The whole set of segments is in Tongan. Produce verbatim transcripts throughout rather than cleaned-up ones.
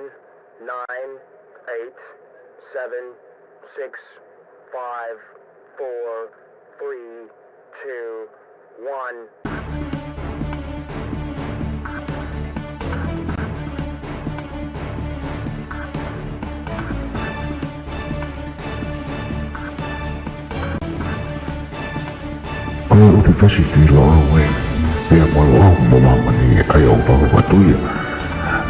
Nine, eight, seven, six, five, four, three, two, one. Ko e ʻUnivēsiti Loʻau ē, pea mo Loʻau mo Māmani, ʻa ia ʻoku fakahoko atu ia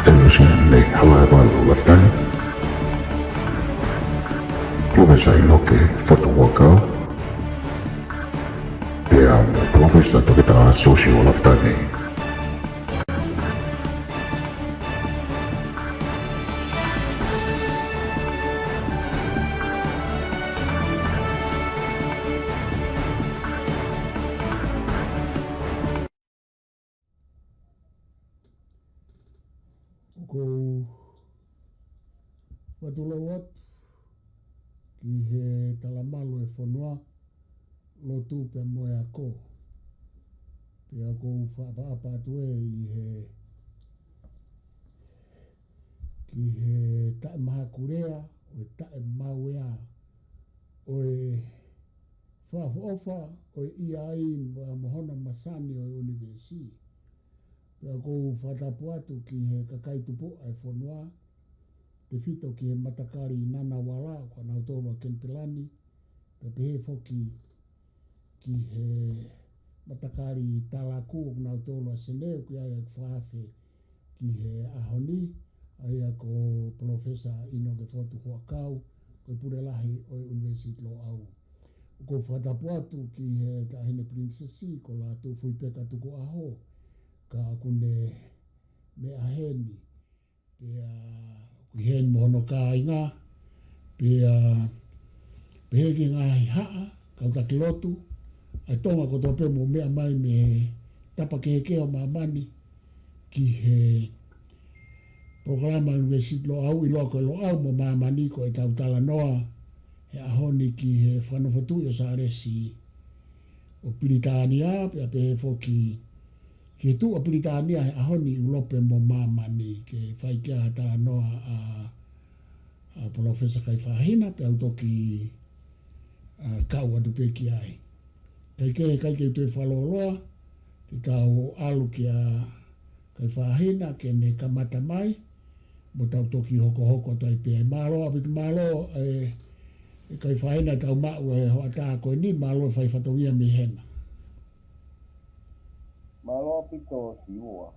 ʻe Luseane Halaevalu Lafitani, Professor ʻInoke Fotu Huʻakau, pea mo Professor Toketā Siosiua Lafitani. ʻOku ou fakatulou atu ki he talamalu ʻo e fonua, lotu pea mo e ako. Pea ʻoku ou fakaʻapaʻapa atu ē ʻi he, ki he taʻemahakulea ʻo e taʻemauea ʻo e fakaʻofoʻofa ʻo e ʻi ai mo, mo hono masani ʻo e ʻunivēsi. Pea ʻoku ou fakatapu atu ki he kakai tupuʻa ʻo e fonua, tefito ki he matakali Ngunnawal, ko kinautolu ʻa Kenipela ni, pea pehē foki ki he matakali Taraku, ko kinautolu ʻa Senē, ʻoku ʻi ai ʻeku fakaafe ki he ʻaho ni, ʻa ia ko Professor ʻInoke Fotu Huʻakau, ko e pule lahi ʻo e ʻUnivēsiti Loʻau. ʻOku ou fakatapu atu ki he Taʻahine Pilinisesi ko Lātūfuipeka Tukuʻaho, ka ʻoku ne meʻa heni, pea ʻoku ʻi heni mo hono kāinga, pea pehē ki he ngaahi haʻa, kau taki lotu ʻa Tonga kotoa pē ʻoku mou meʻa mai mei he tapa kehekehe ʻo māmani ki he polokalama ʻUnivēsiti Loʻau, ʻiloa ko e Loʻau mo Māmani, ko ʻetau talanoa he ʻaho ni ki he fakanofo tuʻi ʻo Sālesi ʻo Pilitānia, pea pehē foki ki he tuʻu ʻa Pilitānia he ʻaho ni ʻi ʻIulope mo Māmani, ke fai ki ai ha talanoa ʻa, ʻa Professor Kaifahina, pea u toki, ʻa, kau atu pē ki ai. Kae kehe, ʻikai ke u toe fakalōloa, te tau ʻalu kia Kaifahina ke ne kamata mai, mo tau toki hokohoko atu ai pē. Mālō ʻaupito, mālō, ē, ʻe Kaifahina ʻetau maʻu e hoʻatā ko eni, mālō e fai fatongia mei hena. Mālō ʻaupito Siua.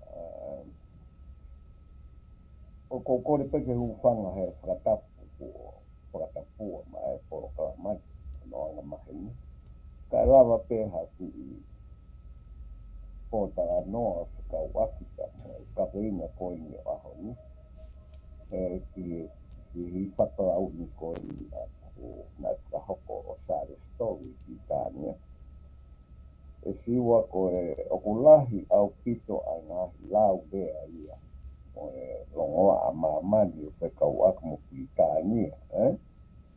Ē, ʻoku ou kole pē ke u hūfanga he fakatapu kuo fakatapua mai e polokalama ni, no anga maheni. Kae lava pē ha kiʻi pōtalanoa fekauʻaki pea mo e kaveinga ko eni ʻo e ʻaho ni. Ē, ki, ki he fakalauni ko eni ʻa, ʻoku nau fakahoko ʻo Sālesi Tohi ʻi Pilitānia. ʻE Siua, ko e ʻoku lahi ʻaupito ʻa e ngaahi lau lea ia mo e longoaʻa ʻa māmani ʻo fekauʻaki mo Pilitānia, ē?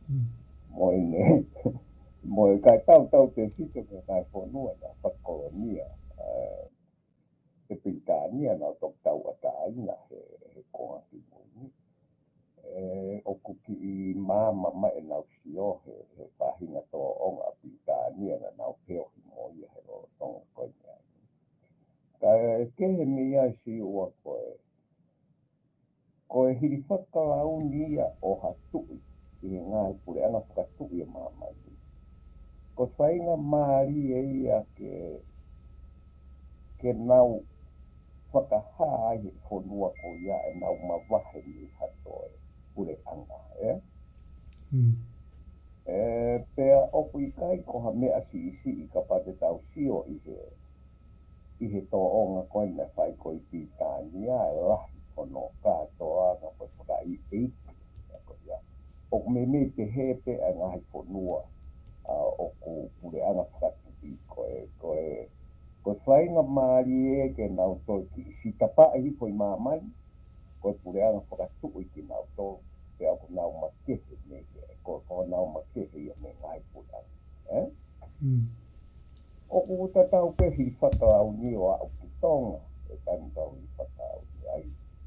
Mm. Mo ʻene, mo e kae tautautefito ki he ngaahi fonua naʻe fakakolonia, ē, ʻe Pilitānia, nau toki tauʻatāina he, he konga kimui ni. Ē, ʻoku kiʻi maama mai ʻenau sio he, he faʻahinga tōʻonga ʻa Pilitānia naʻa nau feohi mo ia he lolotonga ko eni. Kae kehe mei ai Siua, ko e, ko e hili fakalauni ia ʻo ha tuʻi ʻi he ngaahi puleʻanga fakatuʻi ʻo māmani. Ko e faingamālie ia ke, ke nau fakahā ai he fonua ko ia ʻenau mavahe mei ha toe puleʻanga, ē? Mm. Ē, pea ʻoku ʻikai ko ha meʻa siʻisiʻi kapau te tau sio ʻi he, ʻi he tōʻonga ko ē naʻe fai ko ē ʻi Pilitānia, ʻa e lahi hono kātoanga ko e fakaʻeiʻeiki, ʻa ko ia. ʻOku meimei pehē pē ʻa e ngaahi fonua, ʻa, ʻoku puleʻanga fakatuʻi, ko e, ko e, ko e faingamālie ke nau toe kiʻi sitapaʻi hifo ʻi māmani, ko e puleʻanga fakatuʻi kinautolu, pea ʻoku nau makehe mei he, ko, ko nau makehe ia mei he ngaahi puleʻanga, ē? Mm. ʻOku tatau pē hili fakalauni ʻo aʻu ki Tonga, ʻe taimi tau hili fakalauni ai,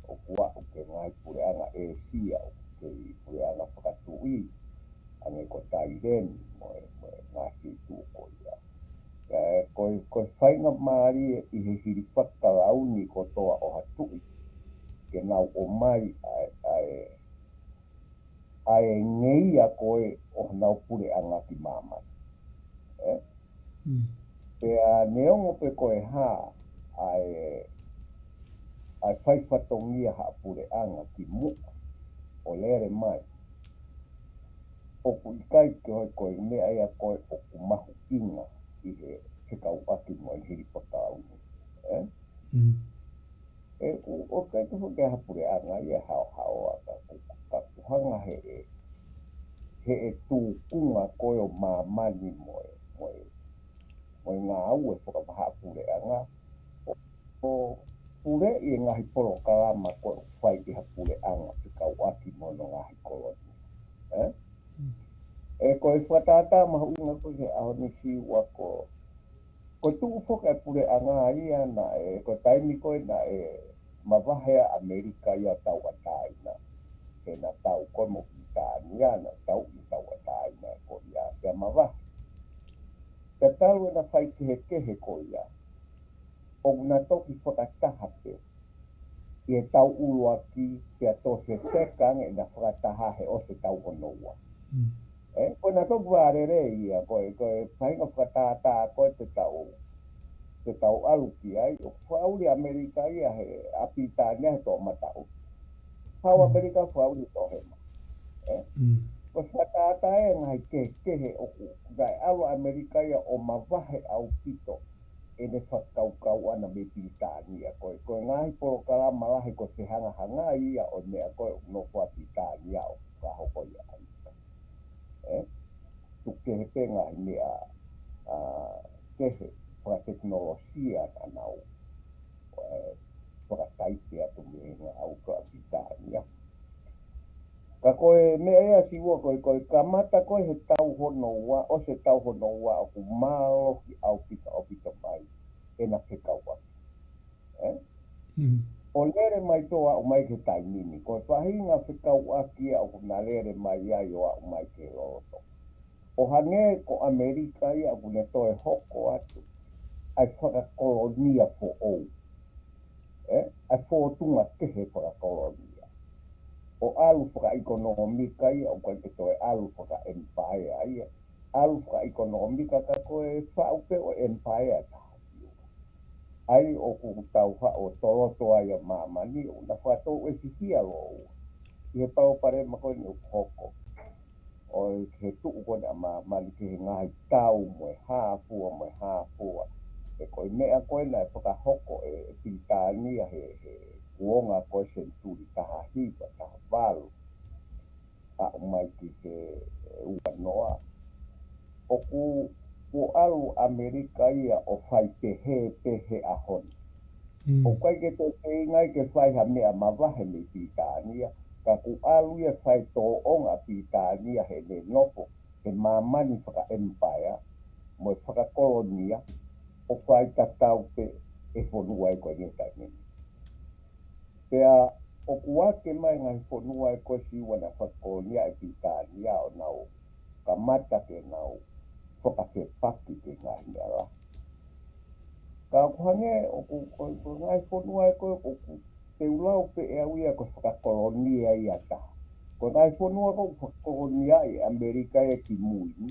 ʻoku ʻoku aʻu ki he ngaahi puleʻanga ʻĒsia ʻoku kei puleʻanga fakatuʻi, hangē ko Taileni mo e, mo e ngaahi feituʻu ko ia. Ka ko e, ko e faingamālie ʻi he hili fakakalauni kotoa ʻo ha tuʻi ke nau ʻomai ʻa e, ʻa e, ʻa e ngeia ko ē ʻo honau puleʻanga ki māmani. Ē? Mm. Pea neongo pe ko e hā ʻa e, ʻa e fai fatongia ha puleʻanga ki muʻa ʻo lele mai, ʻoku ʻikai ke hoko ko e meʻa ia ko ē ʻoku mahuʻinga ʻi he fekauʻaki mo e hili fakakalauni. Ē? Mm. ʻE, ʻoku, ʻoku ʻikai ke hoko ha puleʻanga ia haohaoa ka ʻoku, ka ʻoku hanga he ʻe, he ʻe tūkunga ko ē ʻo māmani mo e, mo e, mo e ngāue fakavahaʻapuleʻanga ʻo, ʻo puleʻi e ngaahi polokalama ko ē ʻoku fai ʻi ha puleʻanga fekauʻaki mo hono ngaahi koloni. Ē? Mm. ʻE, ko e fakatātā mahuʻinga ko ē he ʻaho ni, Siua, ko ko e tuʻu foki e puleʻanga ia naʻe, ko e taimi ko ē naʻe mavahe ʻa ʻAmelika ia ʻo tauʻatāina. He naʻa tau ko ē mo Pilitānia, naʻa tau ʻi tauʻatāina ko ia, pea mavahe. Pea talu ʻena faikehekehe ko ia, ʻoku na toki fakataha pē ʻi he taʻu ʻuluaki, pea toe fefeka ange ʻena fakataha he ʻosi e taʻu hono ua. Mm. Ē, ko ʻena toki vālelei ia, ko e, ko e faʻahinga fakatātā ko ē te tau, te tau ʻalu ki ai, ʻoku fakaʻuli ʻAmelika ia he, ʻa Pilitānia he toʻomataʻu. Hau Mm. ʻAmelika fakaʻuli toʻohema. Ē? Mm. Ko e fakatātā e ngaahi kehekehe ʻoku, naʻe ʻalu ʻAmelika ia ʻo mavahe ʻaupito ʻene fakakaukau ʻana mei Pilitānia. Ko e, ko e ngaahi polokalama lahi ko e fehangahangai ia ʻo e meʻa ko ē ʻoku nofo ai Pilitānia ʻo ka hoko ia ai. Ē? Tuku kehe pē ngaahi meʻa, ʻa, kehe fakatekinolosia naʻa nau, ē, fakataipe atu mei he ngaahi ʻauka ʻa Pilitānia. Ka ko e meʻa ia, Siua, ko e, ko e kamata ko ē he taʻu hono ua, ʻosi e taʻu hono ua ʻoku mālohi ʻaupito, ʻaupito mai ʻena fekauʻaki. Ē? Mm. ʻO lele mai toʻo aʻu mai ki he taimi ni. Ko e faʻahinga fekauʻaki ia ʻoku na lele mai ai ʻo aʻu mai ki he lolotonga. ʻO hangē ko ʻAmelika ia ʻoku ne toe hoko atu ʻa e fakakolonia foʻou. Ē? ʻA e fōtunga kehe fakakolonia. ʻO ʻalu fakaʻekonōmika ia, ʻoku ʻikai ke toe ʻalu fakaʻempaea ia. ʻAlu fakaʻekonōmika ka ko e faʻu pē ʻo e ʻempaea taha. ʻA ia ʻoku tau haʻu ʻo toloto ai ʻa māmani, ʻo na fakatau e fihia lōua ʻi he palopalema ko eni ʻoku hoko. ʻO e he tuʻu ko eni ʻa māmani ki he ngaahi tau mo e hā fua, mo e hā fua. He ko e meʻa ko ē naʻe fakahoko ʻe, ʻe Pilitānia he, he kuonga ko ē senituli taha hiva, taha valu, aʻu mai ki he ua noa. ʻOku, kuo ʻalu ʻAmelika ia ʻo fai pehē pē he ʻaho ni. Mm. ʻOku ʻikai ke toe feinga ai ke fai ha meʻa mavahe mei Pilitānia, ka kuo ʻalu ia fai tōʻonga Pilitānia heʻene nofo he māmani fakaʻempaea mo e fakakolonia ʻo fai tatau pē e fonua ʻi ko eni he taimi ni. Pea ʻoku ake mai ngaahi fonua ʻi ko ē, Siua, naʻe fakakolonia ʻe Pilitānia ʻo nau kamata ke nau fakafepaki ki he ngaahi meʻa lahi. Ka ʻoku hangē ʻoku, ko, ko e ngaahi fonua ʻi ko ē ʻoku te u lau pē ʻe au ia ko e fakakolonia ia taha. Ko e ngaahi fonua ko ē ʻoku fakakolonia ʻe ʻAmelika ia ki mui ni,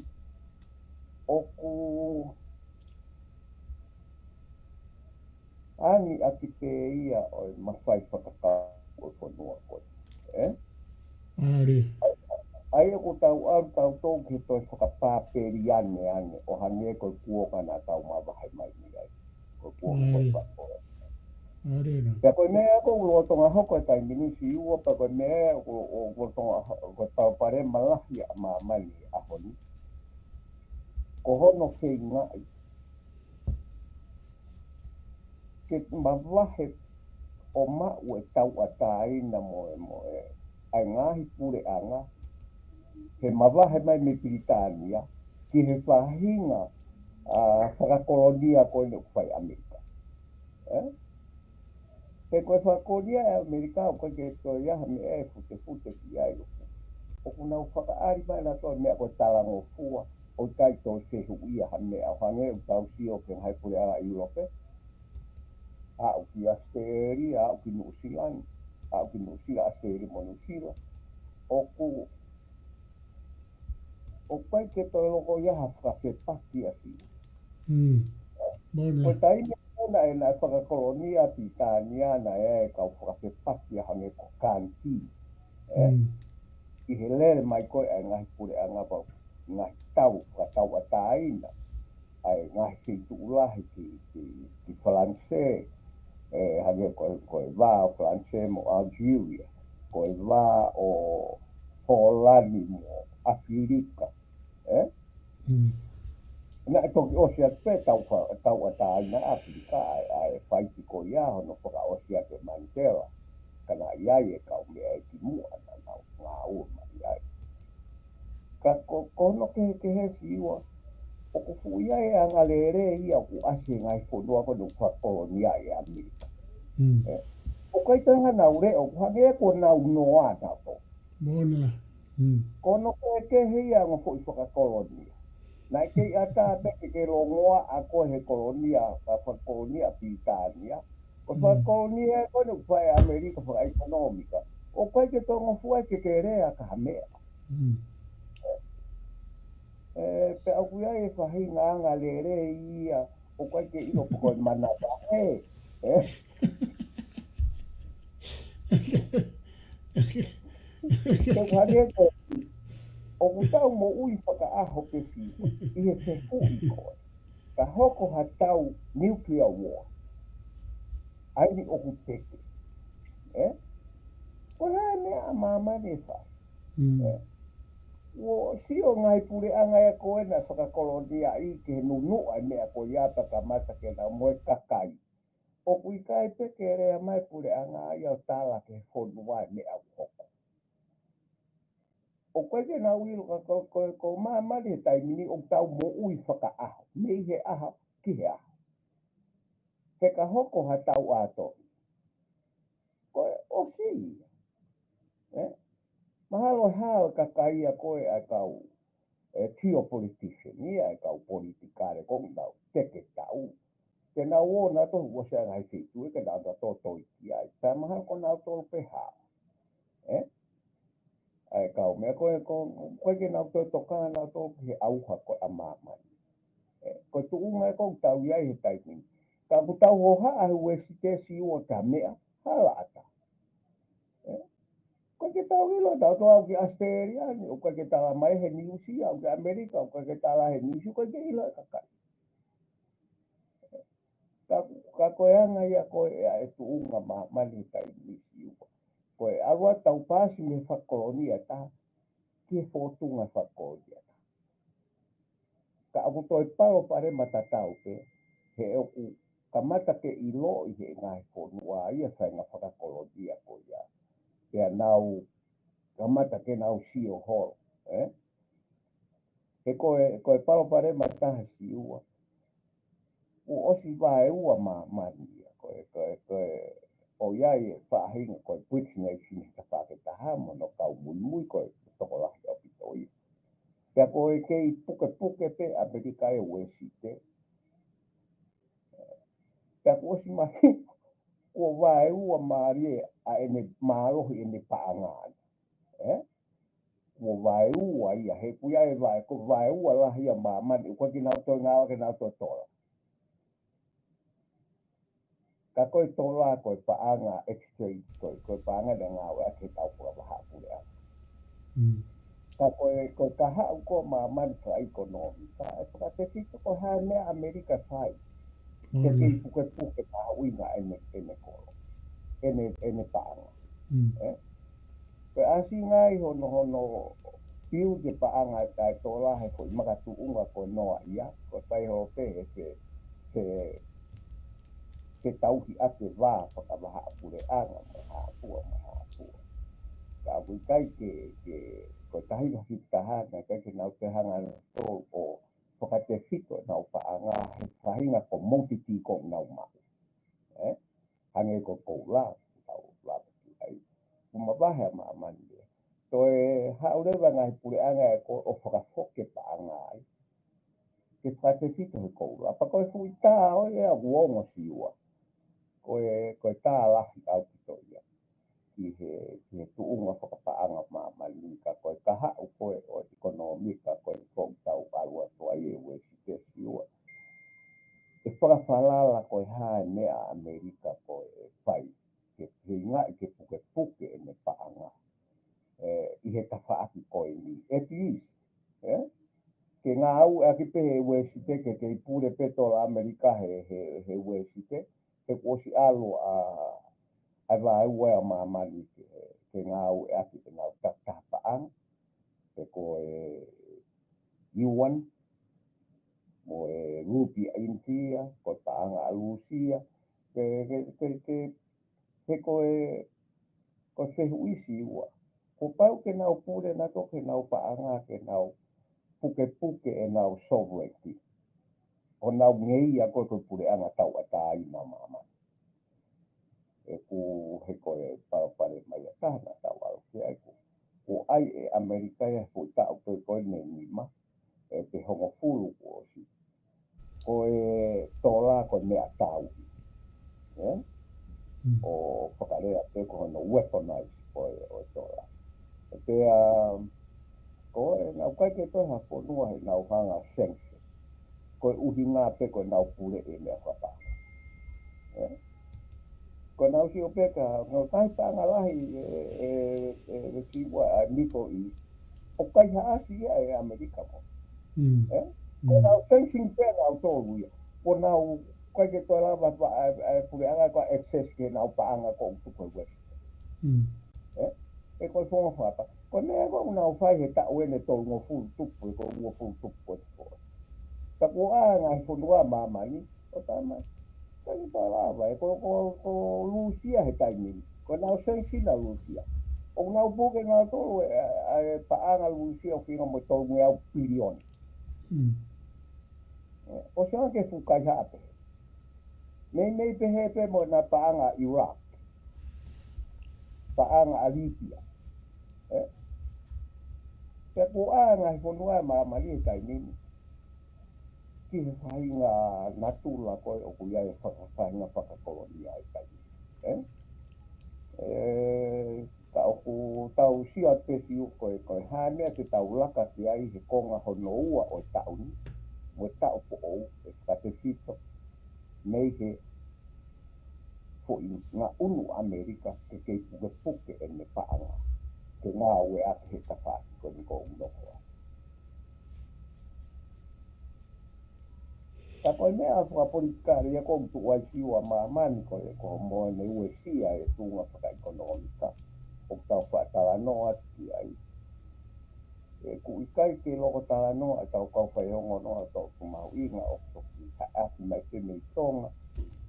ʻoku angi ʻaki pē ia ʻo e mafai fakakau ʻo e fonua ko ē. Ē? ʻAle. ʻA ia ʻoku tau ʻalu tautolu ki he toe fakapāpeliane ange ʻo hangē ko e kuonga naʻa tau mavahe mai mei ai. Ko e kuonga ko ē ʻAle. Fakapoa. ʻAle na. Pea ko e meʻa ko ē ʻoku lolotonga hoko he taimi ni, Siua, pea ko e meʻa ʻoku, ʻoku lolotonga ho-, ko e palopalema lahi ʻa māmani he ʻaho ni, ko hono feingaʻi ke mavahe ʻo maʻu e tauʻatāina mo e, mo e, ʻa e ngaahi puleʻanga, he mavahe mai mei Pilitānia ki he faʻahinga, ʻa, fakakolonia ko eni ʻoku fai ʻe ʻAmelika. Ē? He ko e fakakolonia ʻa ʻAmelika ʻoku ʻikai ke toe ʻi ai ha meʻa ʻe futefute ki ai ʻoku. ʻOku nau fakaʻali mai nautolu meʻa ko e talangofua, ʻoku ʻikai toe fehuʻia ha meʻa ʻo hangē ʻoku tau sio ki he ngaahi puleʻanga ʻIulope. Aʻu ki ʻAositelēlia, aʻu ki Nuʻusila, aʻu ki Nuʻusila, ʻAositelēlia mo Nuʻusila. ʻOku ʻoku ʻikai ke toe loko ia ha fakafepaki ʻa Siua. Mm. Ko e taimi ko ē naʻe fakakolonia Pilitānia naʻe ʻi ai e kau fakafepaki ʻa hangē ko Kanti. ʻI he lele mai ko ē ʻa e ngaahi puleʻanga pau, ngaahi tau, fakatauʻatāina. ʻA e ngaahi feituʻu lahi ki, ki, ki Falanisē, ʻe, hangē ko, ko e vā ʻo Falanisē mo Algeria, ko e vā ʻo Hōlani mo ʻAfilika, ʻe? Mm. Naʻe toki ʻosi atu pē tau fa-, tauʻatāina ʻAfilika, ʻa e, ʻa e faiti ko ia hono fakaʻosi atu ʻe Manitela, ka naʻe ʻi ai e kau meʻa ʻe kimuʻa naʻa nau ngāue mai ai. Ka ko, ko hono kehekehe Siua, ʻoku fuʻu ʻi ai e anga lelei ia ʻoku ʻasi he ngaahi fonua ko ē naʻe fakakolonia ʻe ʻAmelika. Mm. ʻE, ʻoku ʻikai ke ngana ule, ʻoku hangē ko ʻenau noa nautolu. Moʻoni. Mm. Ko hono kehekehe ia ʻa e ongo foʻi fakakolonia. Naʻe kei ʻatā pē ke ke longoaʻa koe he kolonia, fakakolonia Pilitānia. Ko e fakakolonia ko ē naʻe fai ʻe ʻAmelika fakaʻekonōmika. ʻOku ʻikai ke toe ngofua ke ke lea ki ha meʻa. Mm. ʻE, pea ʻoku ʻi ai e faʻahinga anga lelei ia, ʻoku ʻikai ke ʻilo pe ko e manava ē. ʻE? Ke hangē ko ē, ʻoku tau moʻui fakaʻaho pē Siua, ʻi he fehuʻi ko ē. Ka hoko ha tau nuclear war. ʻA eni ʻoku teke. ʻE? Ko e hā e meʻa ʻa māmani ʻe fai? Mm. ʻE? ʻOku sio ngaahi puleʻanga ia ko ē naʻe fakakolonia ʻi he nunuʻa e meʻa ko ia pea kamata ke nau mo e kakai. ʻOku ʻikai pē ke lea mai puleʻanga ia ʻo tala ki he fonua e meʻa ʻoku hoko. ʻOku ʻikai ke nau ʻilo ka ko, ko, ko māmani he taimi ni ʻoku tau moʻui fakaʻaho. Mei he ʻaho ki he ʻaho. He ka hoko ha tau ʻātohi. Ko e ʻosi ia. ʻE? Mahalo hao e kakai ia ko ē ʻa e kau, ʻe, geopolitician, ia e kau politikale ko ē nau teke tau. Ke nau ō nautolu ʻo ʻosi ʻa e ngaahi feituʻu, ke nau nautolu toki ai. Pea mahalo ko nautolu pē hao. ʻE? ʻA e kau meʻa ko ē, ko, ko e ke nau toe tokanga nautolu ki he ʻauha ko ē ʻa māmani. ʻE, ko e tuʻunga ē ʻoku tau ʻi ai he taimi ni. Ka ʻoku tau hohaʻa he Uēsite Siua ki ha meʻa, hala ʻatā. ʻE, ʻoku ʻikai ke tau ʻilo, tau tau aʻu ki ʻAositelēlia ni, ʻoku ʻikai ke tala mai he niusi, aʻu ki ʻAmelika, ʻoku ʻikai ke tala he niusi, ʻoku ʻikai ke ʻilo e kakai. Ka, ka ko e anga ia ko ē ʻa e tuʻunga māmani he taimi ni Siua. Ko e ʻalu atu tau paasi mei he fakakolonia ʻe taha, ki he fōtunga fakakolonia ʻe taha. Ka ʻoku toe palopalema tatau pē, he ʻoku kamata ke ʻiloʻi he ngaahi fonua ia faʻahinga fakakolonia ko ia. Pea nau kamata ke nau sio holo, ʻe? He ko e, ko e palopalema ʻe taha Siua. ʻOku ʻosi vaeua māmani ia, ko e, ko e, ko e, ʻoku ʻi ai e faʻahinga ko e BRICS nation he tafaʻaki ʻe taha mo hono kau muimui ko e tokolahi ʻaupito ia. Pea ko e kei pukepuke pē ʻAmelika ʻi he Uēsite. Pea kuo ʻosi mai, kuo vaeua mālie ʻa ʻene mālohi ʻene paʻanga. ʻE? Kuo vaeua ia, he ʻoku ʻi ai e vae, ko e vaeua lahi ʻa māmani, ʻoku ʻikai ke nau toe ngāueʻaki ʻenau toe tola. Ka ko e tola, ko e paʻanga exchange, ko e, ko e paʻanga naʻe ngāueʻaki he tau fakavahaʻapuleʻanga. Mm. Ka ko e, ko e kahaʻu ko ē ʻa māmani fakaʻekonōmika, ʻe fakatefito ko e hā e meʻa ʻAmelika ʻe fai. Ke kei pukepuke mahuʻinga ʻene, ʻene kolo. ʻEne, ʻene paʻanga. Mm. ʻE? Ko e ʻasi ngai hono, hono piu ke paʻanga ʻe tae tola he foʻi makatuʻunga ko e noa ia, ko e fai holo pē he, he, he, he tauhi ʻa e vā fakavahaʻapuleʻanga mo e hā fua, mo e hā fua. Ka ʻoku ʻikai ke, ke, ko e tahi ka fitahana, ʻikai ke nau toe hanga ʻo fakatefito ʻenau paʻanga, he faʻahinga ko e motiti ko ē ʻoku nau maʻu. ʻE? Hangē ko Koula, tau lava ki ai. Kuo mavahe ʻa māmani ia. Toe haʻu leva ngaahi puleʻanga ʻe ko ē ʻo fakafoki e paʻanga ai. Ke fakatefito he Koula. Pea ko e fuʻu tā ʻo ia ʻoku ongo Siua. Ko e, ko e tā lahi ʻaupito ia. Ki he, ki he tuʻunga fakapaʻanga ʻo māmani ka ko e kahaʻu ko ē ʻo e ʻekonōmika ko ē ʻoku tau ʻalu atu ai e Uēsite Siua. ʻE fakafalala ko e hā e meʻa ʻa ʻAmelika ko ē ʻe fai. Ke feingaʻi ke pukepuke ʻene paʻanga. ʻE, ʻi he tafaʻaki ko eni. At least, ē? Ke ngāueʻaki pē he Uēsite ke kei pule pē tola ʻAmelika he, he, he Uēsite. He kuo ʻosi ʻalu ʻa, ʻa e vaeua ʻa māmani ke, ke ngāueʻaki ʻenau takitaha paʻanga. Pe ko e Yuan, mo e Lupi ʻa ʻInitia, ko e paʻanga ʻa Lūsia, ke, ke, ke, ke, he ko e, ko e fehuʻi Siua. Kuo pau ke nau pule nautolu ke nau paʻanga, ke nau pukepuke ʻenau sovereignty. ʻO nau ngeia ko e, ko e puleʻanga tauʻatāina ʻo māmani. ʻE ku he ko e palopalema ia taha naʻa tau ʻalu ki ai ko. Kuo ʻai ʻe ʻAmelika ia he foʻi taʻu ko ē ko eni ʻe nima, ʻe pe hongofulu kuo ʻosi. Ko e tola ko e meʻatau. Ē? Mm. ʻO fakalea pē ko hono weaponize ko e, ʻo e tola. ʻE pea, ko e, naʻe ʻikai ke toe ha fonua he naʻa nau hanga ʻo sanction. Ko e ʻuhinga pē ko ʻenau puleʻi e meʻa fakapaʻanga. Ē? Ko ʻenau sio pē ka, ngaahi paʻanga lahi ʻe, ʻe, ʻe, ʻe Siua ʻa Middle East. ʻOku kaihaʻasi ia ʻe ʻAmelika mo. Mm. Ē? Ko ʻenau sanction pē nautolu ia. Ko ʻenau ʻikai ke toe lava ʻa e, ʻa e puleʻanga ko e access ki heʻenau paʻanga ko ē ʻoku tuku ʻe West. Mm. Ē? ʻE ko e fonga fapa. Ko e meʻa ko ē ʻoku nau fai he taʻu eni ʻe tolungofulu tupu, ʻe ko e uofulu tupu ko ē. Ka kuo ʻā ngaahi fonua ʻo māmani, ʻo tama. Ka ʻikai toe lava, ʻe ko, ko, ko Lūsia he taimi ni. Ko ʻenau sanction ʻa Lūsia. ʻOku nau puke nautolu ʻa e, ʻa e paʻanga Lūsia ʻoku fika mo e tolungeau piliona. Mm. ʻOsi ange ke fuʻu kaihaʻa pē. Meimei pehē pē mo ʻena paʻanga ʻa Iraq. Paʻanga ʻa Lipia. Ē? Pea kuo ʻā ngaahi fonua ʻo māmani he taimi ni. Ki he faʻahinga natula ko ē ʻoku ʻi ai e faka-, faʻahinga fakakolonia ʻi he taimi ni. Ē? Ē, ka ʻoku tau sio atu pē Siua ko e, ko e hā e meʻa te tau laka ki ai he konga hono ua ʻo e taʻu ni, mo e taʻu foʻou, ʻe fakatefito mei he foʻi ngaʻunu ʻAmelika ke kei pukepuke ʻene paʻanga, ke ngāueʻaki he tafaʻaki ko eni ʻoku ou nofo ai. Ka ko e meʻa fakapolitikale ia ʻoku tuʻu ai Siua ʻa māmani ko e, ko hono moʻoni uesia e tuʻunga fakaʻekonōmika ʻoku tau faʻa talanoa atu ki ai. ʻE ʻoku ʻikai ke loko talanoa ʻetau kau faiongonoa ʻoku mahuʻinga ʻoku toki haʻaki mai pē mei Tonga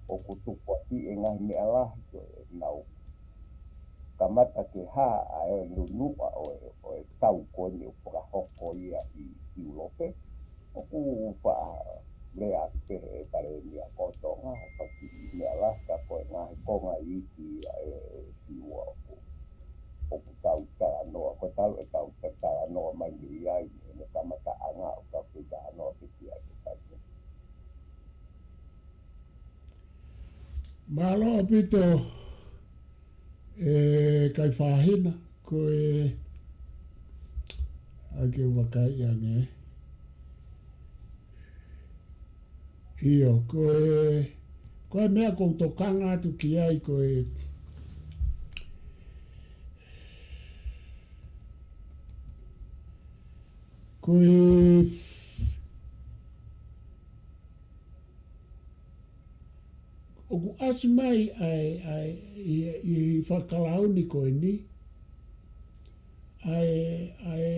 ʻoku tukuakiʻi e ngaahi meʻa lahi ko ē ʻenau kamata ke hā ʻa e nunuʻa ʻo e, ʻo e tau ko eni ʻoku fakahoko ia ʻi, ʻi ʻIulope. ʻOku faʻa lea atu pē he palēmia ko Tonga, he pati meʻa lahi ka ko e ngaahi konga iiki ia ʻe Siua ʻoku, ʻoku tau talanoa, ko e talu ʻetau talanoa mai mei ai, mei he kamataʻanga ʻo tau kei talanoa pē ki ai ke kai. Mālō ʻaupito. ʻE Kaifahina, ko e, ʻai ke u vakai ange. ʻIo, ko e, ko e meʻa ʻoku ou tokanga atu ki ai, ko e, ko e, ʻoku ʻasi mai ʻa e, ʻa e, ʻi, ʻi he fakakalauni ko eni, ʻa e, ʻa e,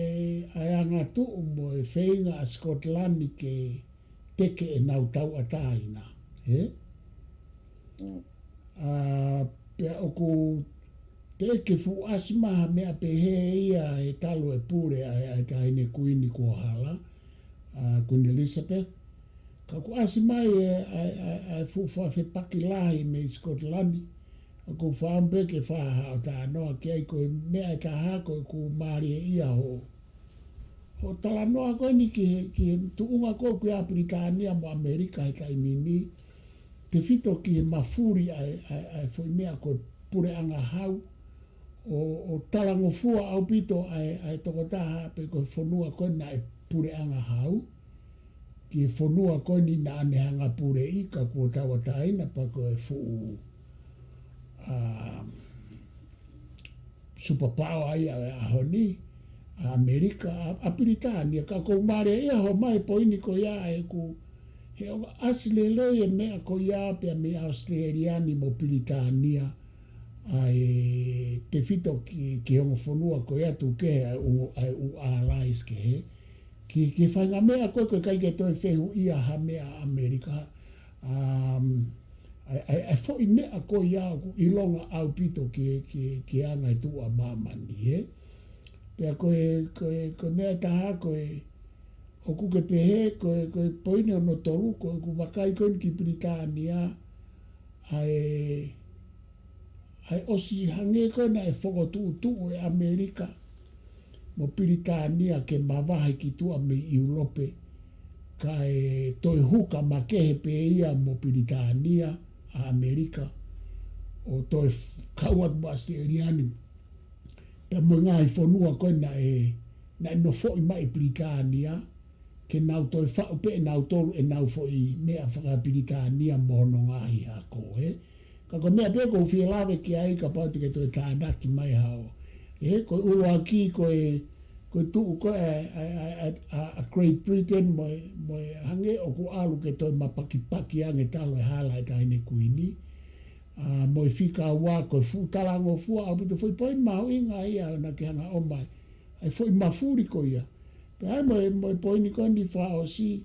ʻa e angatuʻu mo e feinga ʻa Scotland ke teke ʻenau tauʻatāina, ē? Mm. ʻA, pea ʻoku teʻeki ke fuʻu ʻasi mai ha meʻa pehē ia he talu e pule ʻa e, ʻa e Taʻahine Kuini kuo hala, ʻa Queen Elizabeth. Ka ʻoku ʻasi mai e, ʻa e, ʻa e, ʻa e fuʻu fakafepaki lahi mei Scotland, Ka ʻoku ou fakaʻamu pē ke fakahā ʻo talanoa ki ai. Ko e meʻa ʻe taha ko ʻeku mālieʻia hoʻo, hoʻo talanoa ko eni ki he, ki he tuʻunga ko ē ʻoku ʻi ai ʻa Pilitānia mo ʻAmelika he taimi ni, tefito ki he mafuli ʻa e, ʻa e, ʻa e foʻi meʻa ko e puleʻanga hau, ʻo, ʻo talangofua ʻaupito ʻa e, ʻa e tokotaha pe ko e fonua ko ē naʻe puleʻanga hau, ki he fonua ko eni naʻa ne hanga puleʻi ka kuo tauʻatāina pea ko e fuʻu, ʻa, superpower ia ʻo e ʻaho ni, ʻa ʻAmelika, ʻa, ʻa Pilitānia. Ka ʻoku ou mālieʻia hoʻo ʻomai e poini ko ia ʻa ʻeku, he ʻoku ʻasi lelei e meʻa ko ia pea mei ʻAositelēlia ni mo Pilitānia, ʻa e tefito ki, ki he ongo fonua ko ia tuku kehe ʻa e ongo, ʻa e ʻū allies kehe. Ki, ki he faʻahinga meʻa ko ē ʻoku ʻikai ke toe fehuʻia ha meʻa ʻa ʻAmelika. Um, ʻa e, ʻa e, ʻa e foʻi meʻa ko ia ʻoku ʻilonga ʻaupito ki, ki, ki he anga e tuʻu ʻa māmani, ē? Pea ko e, ko e, ko e meʻa ʻe taha ko e, ʻoku ke pehē, ko e, ko e poini hono tolu, ko ʻeku vakai ko eni ki Pilitānia, ʻa e, ʻa e ʻosi hangē ko ē naʻe fokotuʻutuʻu ʻe ʻAmelika mo Pilitānia ke mavahe ki tuʻa mei ʻIulope, kae toe huka makehe pē ia mo Pilitānia ʻa ʻAmelika, ʻo toe f-, kau atu mo ʻAositelēlia ni, pea mo e ngaahi fonua ko ē naʻe, naʻe nofoʻi mai ʻe Pilitānia, ke nau toe faʻu pē ʻe nautolu ʻenau foʻi meʻa faka-Pilitānia mo hono ngaahi hako, ē. Ka ko e meʻa pē ʻoku ou fie lave ki ai, kapau te ke toe tānaki mai haʻo. Ē, ko e ʻuluaki, ko e, ko e tuʻu ko ē ʻa, ʻa, ʻa, ʻa, ʻa Great Britain mo e, mo e hangē ʻoku ʻalu ke toe mapakipaki ange talu e hala ʻa e Taʻahine Kuini. ʻA, mo e fika ua, ko e fuʻu talangofua ʻaupito, foʻi poini mahuʻinga ia naʻa ke hanga ʻo ʻomai. ʻA e foʻi mafuli ko ia. Pea ʻi ai mo e, mo e poini ko eni fakaʻosi,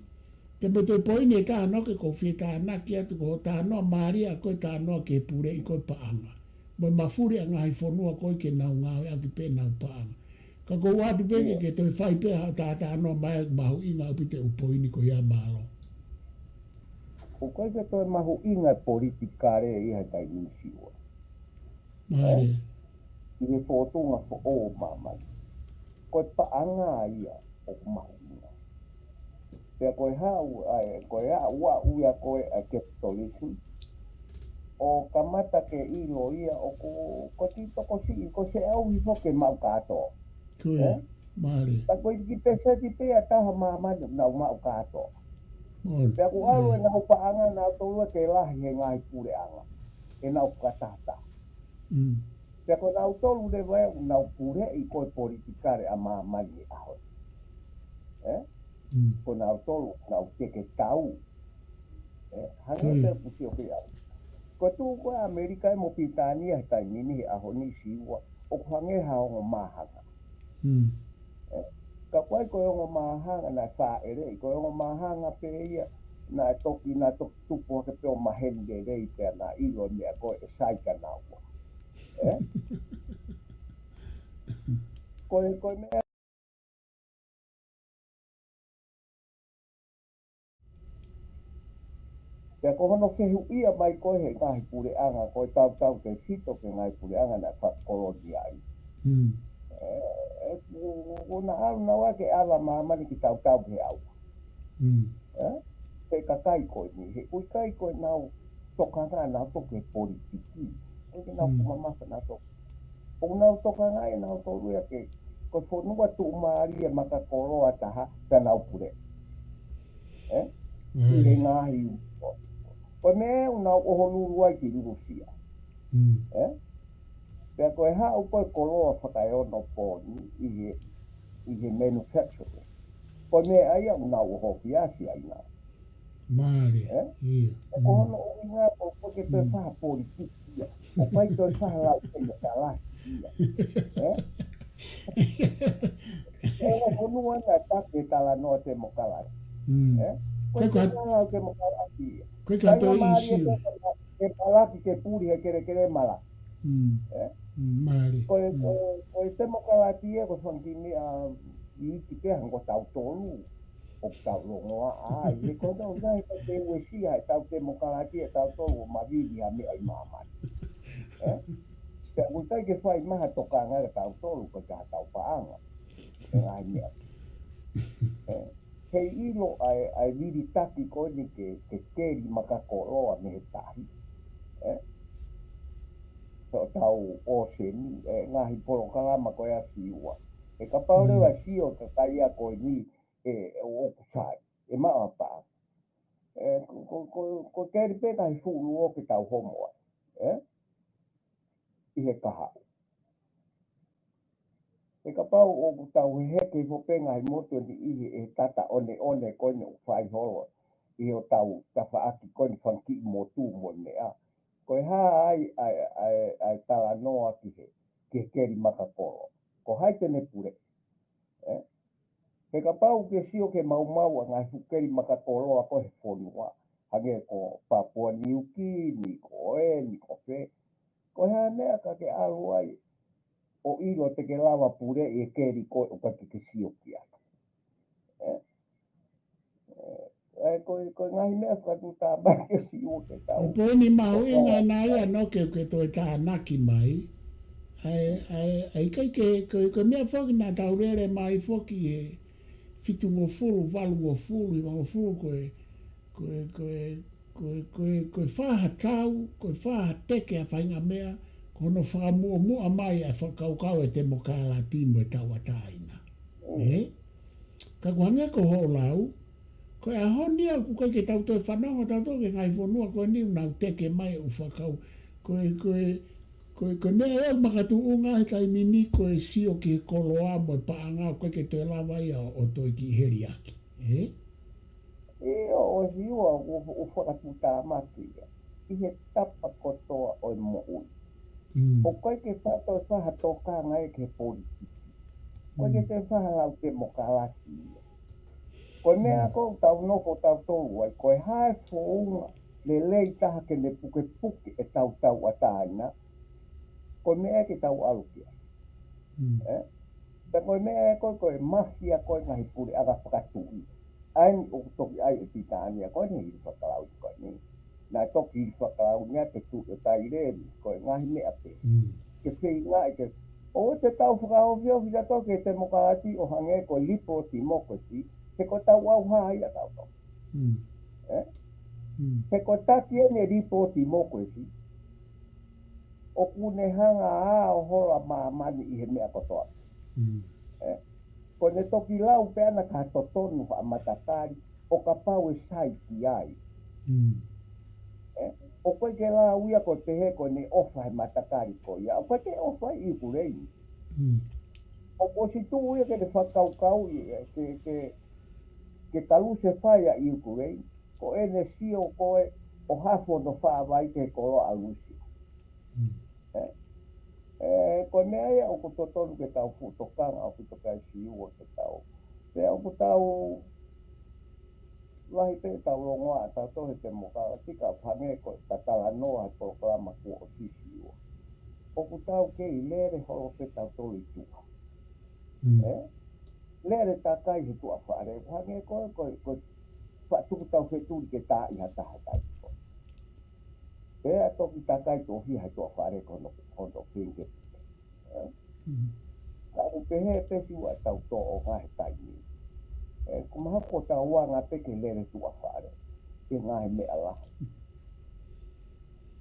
te mo toe poini ʻe taha naʻa ke ʻoku ou fie tānaki atu, ko hoʻo talanoa mālie ʻa ko e talanoa ki he puleʻi ko ē paʻanga. Mo e mafuli ʻa e ngaahi fonua ko ē ke nau ngāueʻaki pē ʻenau paʻanga. Ka ʻoku ou ʻoatu pē ke, ke toe fai pē haʻo talanoa mai, mahuʻinga ʻaupito e ʻū poini ko ia, mālō. ʻOku ʻikai ke toe mahuʻinga e politikale ia he taimi ni, Siua. Mālie. ʻI he fōtunga foʻou ʻo māmani. Ko e paʻanga ia ʻoku mahuʻinga. Pea ko e haʻu, ʻa e, ko e aʻu, aʻu ia ko ē ʻa e capitalism, ʻo kamata ke ʻilo ia ʻoku, ko e kiʻi tokosiʻi, ko e feʻauhi foki ke maʻu kātoa. Ko ia, ē? Mālie. Ka ko e kiʻi pēseti pē ʻe taha ʻo māmani ʻoku nau maʻu kātoa. Mālie. Pea ʻoku ʻalu ʻenau paʻanga nautolu ia ke lahi he ngaahi puleʻanga ʻenau fakatahataha. Mm. Pea ko nautolu leva ia ʻoku nau puleʻi ko ē politikale ʻa māmani he ʻaho ni. Ē? Mm. Ko nautolu ʻoku nau teke tau. Ē? Hangē pē ko ia. Ko e tuʻu ko ē ʻa ʻAmelika ia mo Pilitānia he taimi ni he ʻaho ni, Siua, ʻoku hangē ha ongo māhanga. Mm. Ē? Ka ʻoku ʻi ai ko e ongo māhanga naʻe fāʻeleʻi, ko e ongo māhanga pē ia naʻe toki, naʻe toki tupu hake pē ʻo maheni lelei pea naʻe ʻilo e meʻa ko ē ʻe sai kia naua. Ē? Ko e, ko e meʻa. Pea ko hono fehuʻia mai ko ē he ngaahi puleʻanga, ko e tautau tefito ki he ngaahi puleʻanga naʻe fakakolonia ai. Mm. Ē, ē, ʻoku, ʻoku na ʻalu naua ke ʻave ʻa māmani ke tautau ki he ʻauha. Mm. Ē? Pea kakai ko eni, he ʻoku ʻikai ko ʻenau tokanga nautolu ki he politiki. ʻOku ʻikai ke nau, mm, mamafa nautolu. ʻOku nau tokanga ʻe nautolu ia ke, ko e fonua tuʻumālie makakoloa taha, ka nau pule. Ē? Mm. ʻI he ngaahi, ko e meʻa ʻoku nau ʻoho lulu ai ki Lulusia. Mm. Ē? Pea ko e haʻu ko ē koloa fakaeonopooni ʻi he, ʻi he manufacturing. Ko e meʻa ia ʻoku nau ʻoho ki ai ʻa Siaina. Mālie. Ē? Ia. Ē, ko hono ʻuhinga ko, ko e ke toe, mm, faha politiki ia. ʻOku ʻikai toe faha lau temokalati ia. Ē? ʻE, ko e fonua naʻe taki he talanoa temokalati. Mm. Ē? Ko e, ko e ke lau temokalati ia. Ko e ka toe isi. Ke palaki ke puli he kelekele mala. Mm. Ē? Mm, mālie. Ko e, mm, ko e, ko e temokalati ia, ko e fanga kiʻi meʻa iiki pē hangē ko tautolu ʻoku tau longoaʻa ai. He ko e tau nai ka te uesia ʻetau temokalati ʻe tautolu ʻo mavivi ʻa meʻa ʻi māmani. Ē? Pea ʻoku ʻikai ke fai mai ha tokanga kia tautolu ko e ka tau paʻanga. ʻE ngaahi meʻa. Ē? Heiʻilo ʻa e, ʻa e vilitaki ko eni ke, ke keli makakoloa mei he tahi. Ē? Ko ʻetau ʻōseni, ʻe ngaahi polokalama ko ia Siua. ʻE kapau leva sio ka kai ia ko eni, ʻe ʻoku sai. ʻE maʻa pā. ʻE, ko, ko, ko, ko keli pē ka he fulu o ke tau homo ai. Ē? ʻI he kahaʻu. ʻE kapau ʻoku tau heheke hifo pē ngaahi motu ni ʻi he, ʻe tata ʻoneʻone ko eni ʻoku fai holo. ʻI hotau tafaʻaki ko eni fanga kiʻi motu mo e meʻa. Ko e hā ai, ʻa e, ʻa e, ʻa e talanoa ki he, ki he keli makakoloa. Ko hai te ne pule. Ē? He kapau ke sio ke maumau ʻa e ngaahi fuʻu keli makakoloa ko ē he fonua. Hangē ko Papua Niukini, ko eni, ko fē. Ko e hā e meʻa ka ke ʻalu ai ʻo ʻilo te ke lava pule ʻi he keli ko ē ʻoku ʻikai ke ke sio ki ai. Ē? Ē, ē, ko e, ko e ngaahi meʻa fakatuʻutāmaki ke Siua ke tau. ʻO poini mahuʻinga ʻa ia ʻoku ke, ke toe tānaki mai. ʻA e, ʻa e, ʻa e ʻikai ke, ko e, ko e meʻa foki naʻa tau lele mai foki he fitungofulu, valungofulu, hivangofulu ko e, ko e, ko e, ko e, ko e, ko e fā ha tau, ko e fā ha teke ʻa e faʻahinga meʻa, ko hono fakamuʻomuʻa mai ʻa e fakakaukau ʻa e temokalati mo e tauʻatāina. Ē? Ka ʻoku hangē ko hoʻo lau, ko e ʻaho ni ʻoku ʻikai ke tau toe fanongo tautolu ki he ngaahi fonua ko eni ʻoku nau teke mai ʻo fakau. Ko e, ko e, ko e, ko e meʻa ʻe makatuʻunga he taimi ni ko e sio ki he koloa mo e paʻanga ʻoku ʻikai ke toe lava ia ʻo, ʻo toe kiʻi heliaki. Ē? ʻIo, ʻo Siua ʻoku, ʻoku fakatuʻutāmaki ia. ʻI he tapa kotoa ʻo e moʻui. Mm. ʻOku ʻikai ke fai ha tokanga ia ki he politiki. ʻOku ʻikai ke toe fai ha lau temokalati ia. Ko e meʻa ko ē ʻoku tau nofo tautolu ai, ko e hā e founga lelei taha ke ne pukepuke ʻetau tauʻatāina. Ko e meʻa ke tau ʻalu ki ai. Mm. Ē? Pea ko e meʻa ē ko ē, ko e mafia ko ē ngaahi puleʻanga fakatuʻi. ʻA eni ʻoku toki ʻai ʻe Pilitānia ko eni hili fakalauni ko eni. Naʻe toki hili fakalauni ʻa e tuʻi ʻo Taileni, ko e ngaahi meʻa pē. Mm. Ke feinga ʻe ke, ʻoua te tau fakaofiofi tautolu ki he temokalati ʻo hangē ko e liberal democracy, he ko e tau au hā ia tautolu. Mm. Ē? Mm. He ko e taki eni e liberal democracy, ʻoku ne hanga ʻo hola māmani ʻi he meʻa kotoa. Mm. Ē? Ko ʻene toki lau pē ʻana ka totonu ha matakali, ʻo kapau ʻe sai ki ai. Mm. Ē? ʻOku ʻikai ke lau ia ko e pehē ko ʻene ʻofa he matakali ko ia. ʻOku ʻikai ke ʻofa ʻi ʻIukuleini. Mm. ʻOku ʻosi tuʻu ia ke ne fakakaukauʻi, ē, ke, ke, ke kalusefai ʻa ʻIukuleini. Ko ʻene sio ko ē ʻo hafo hono fāvai ki he koloa ʻa Lūsia. Mm. Ē? Ē, ko e meʻa ia ʻoku totonu ke tau fuʻu tokanga ʻo fuʻu tokanga Siua ke tau. Pea ʻoku tau lahi pē tau longoaʻa tautolu he temokalati ka hangē ko e talanoa he polokalama kuo ʻosi Siua. ʻOku tau kei lele holo pē tautolu ʻi tuʻa. Mm. Ē? Lele takai he tuʻa fale. Hangē ko e, ko e, ko e faʻa tuku tau fetuli ke tā ʻi ha taha tai ko. Pea toki takai tohi he tuʻa fale ko hono, hono fingke. Ē? Mm. Ka ʻoku pehē pē Siua ʻetau tōʻonga he taimi. Ē, ko mahalo ko ʻetau anga pē ke lele tuʻa fale. Ke ngaahi meʻa lahi.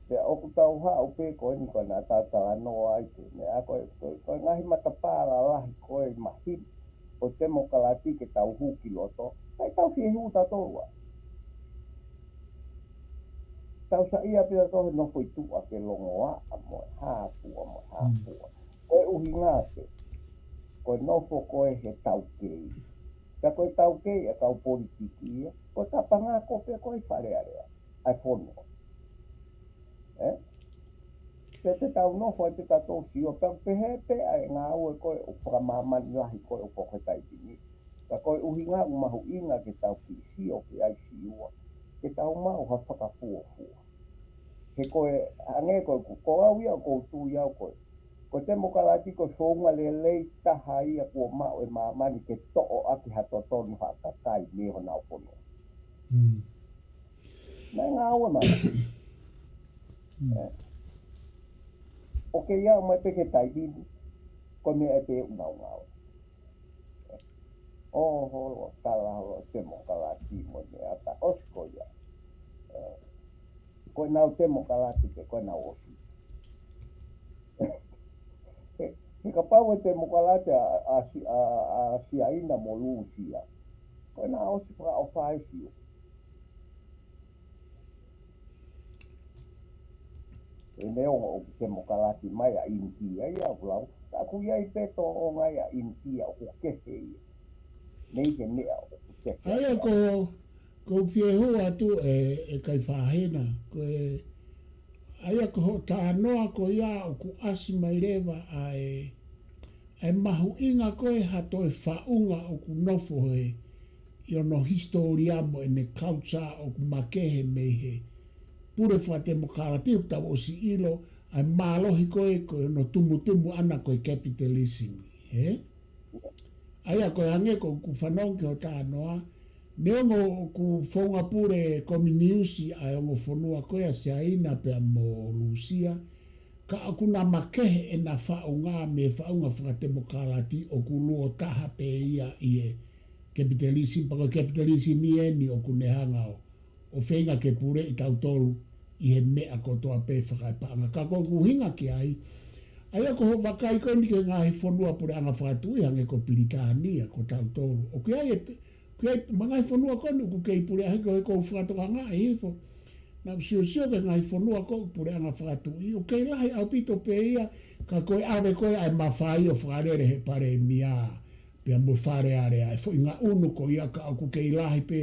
Pea ʻoku tau haʻu pē ko eni ko ena tau talanoa ai ke meʻa ko e, ko e, ko e ngaahi matapā lalahi ko e mahino ʻo e temokalati ke tau hū ki loto. Kae tau fie hū tautolu ā. Tau saiʻia pē tautolu he nofo ʻi tuʻa ke longoaʻa mo e hā fua mo e hā fua. Ko e ʻuhinga pē. Ko e nofo ko ē he taukei. Ka ko e taukei ʻa e kau politiki ia. Ko e tapanga ko ē pē ko e Fale Alea. ʻA e fonua. Ē? Pea te tau nofo ai pē tautolu Siua, pea pehē pē ʻa e ngāue ko ē ʻoku fakamāmani lahi ko ē ʻoku ʻi he taimi ni. Ka ko e ʻuhinga ʻoku mahuʻinga ke tau kiʻi sio ki ai Siua. Ke tau maʻu ha fakafuofua. He ko e, hangē ko e, ko au ia ʻoku ou tui au ko e. Ko e temokalati ko e founga lelei taha ia kuo maʻu ʻe māmani ke toʻo ʻaki ha totonu ha kakai mei honau fonua. Mm. Naʻe ngāue mai. Mm. Ē. ʻOku kei ʻomai pē ke taimi ni, ko e meʻa ʻe pē ʻunaunga. ʻO holo, tala holo, temokalati mo e meʻa, pea ʻosi ko ia. Ko ʻenau temokalati pē, ko ʻenau ʻosi. He, he kapau ʻe temokalati ʻa, ʻa, ʻa, ʻa Siaina mo Lūsia, ko ʻenau ʻosi fakaʻofa ʻe Siu. ʻE neongo ʻoku temokalati mai ʻa ʻInitia ia, ʻoku lau, ka ʻoku ʻi ai pē tōʻonga ia ʻa ʻInitia ʻoku kehe ia. Mei he meʻa ʻoku kehe. ʻA ia ko, ko u fie hū atu ʻe, ʻe Kaifahina, ko e, ʻa ia ko hoʻo talanoa ko ia ʻoku ʻasi mai leva ʻa e, ʻa e mahuʻinga ko e ha toe faʻunga ʻoku nofo he, ʻi hono hisitōlia mo ʻene culture ʻoku makehe mei he pule fakatemokalati ʻoku tau ʻosi ʻilo, ʻa e mālohi ko e, ko hono tumutumu ʻana ko e capitalism, hē? ʻA ia ko e hangē ko ʻeku fanongo ki hoʻo talanoa, neongo ʻoku founga pule kominiusi ʻa e ongo fonua ko ia ʻa Siaina pea mo Lūsia, ka ʻoku na makehe ʻena faʻunga mei he faʻunga fakatemokalati ʻoku luo taha pē ia ʻi he capitalism, pea ko e capitalism eni ʻoku ne hanga ʻo, ʻo feinga ke puleʻi tautolu ʻi he meʻa kotoa pē fakaepaʻanga. Ka ko ʻeku ʻuhinga ki ai, ʻa ia ko hoʻo vakai ko eni ki he ngaahi fonua puleʻanga fakatuʻi hangē ko Pilitānia, ko tautolu. ʻOku ʻi ai e, ʻoku ʻi ai mo e ngaahi fonua ko eni ʻoku kei puleʻi, ko e ʻoku ou fakatokangaʻi hifo. Naʻa ku siosio ki he ngaahi fonua ko ē puleʻanga fakatuʻi, ʻoku kei lahi ʻaupito pē ia, ka ko e ʻave ko ē ʻa e mafai ʻo fakalele he palēmia pea mo e Fale Alea, ʻa e foʻi ngaʻunu ko ia ka ʻoku kei lahi pē,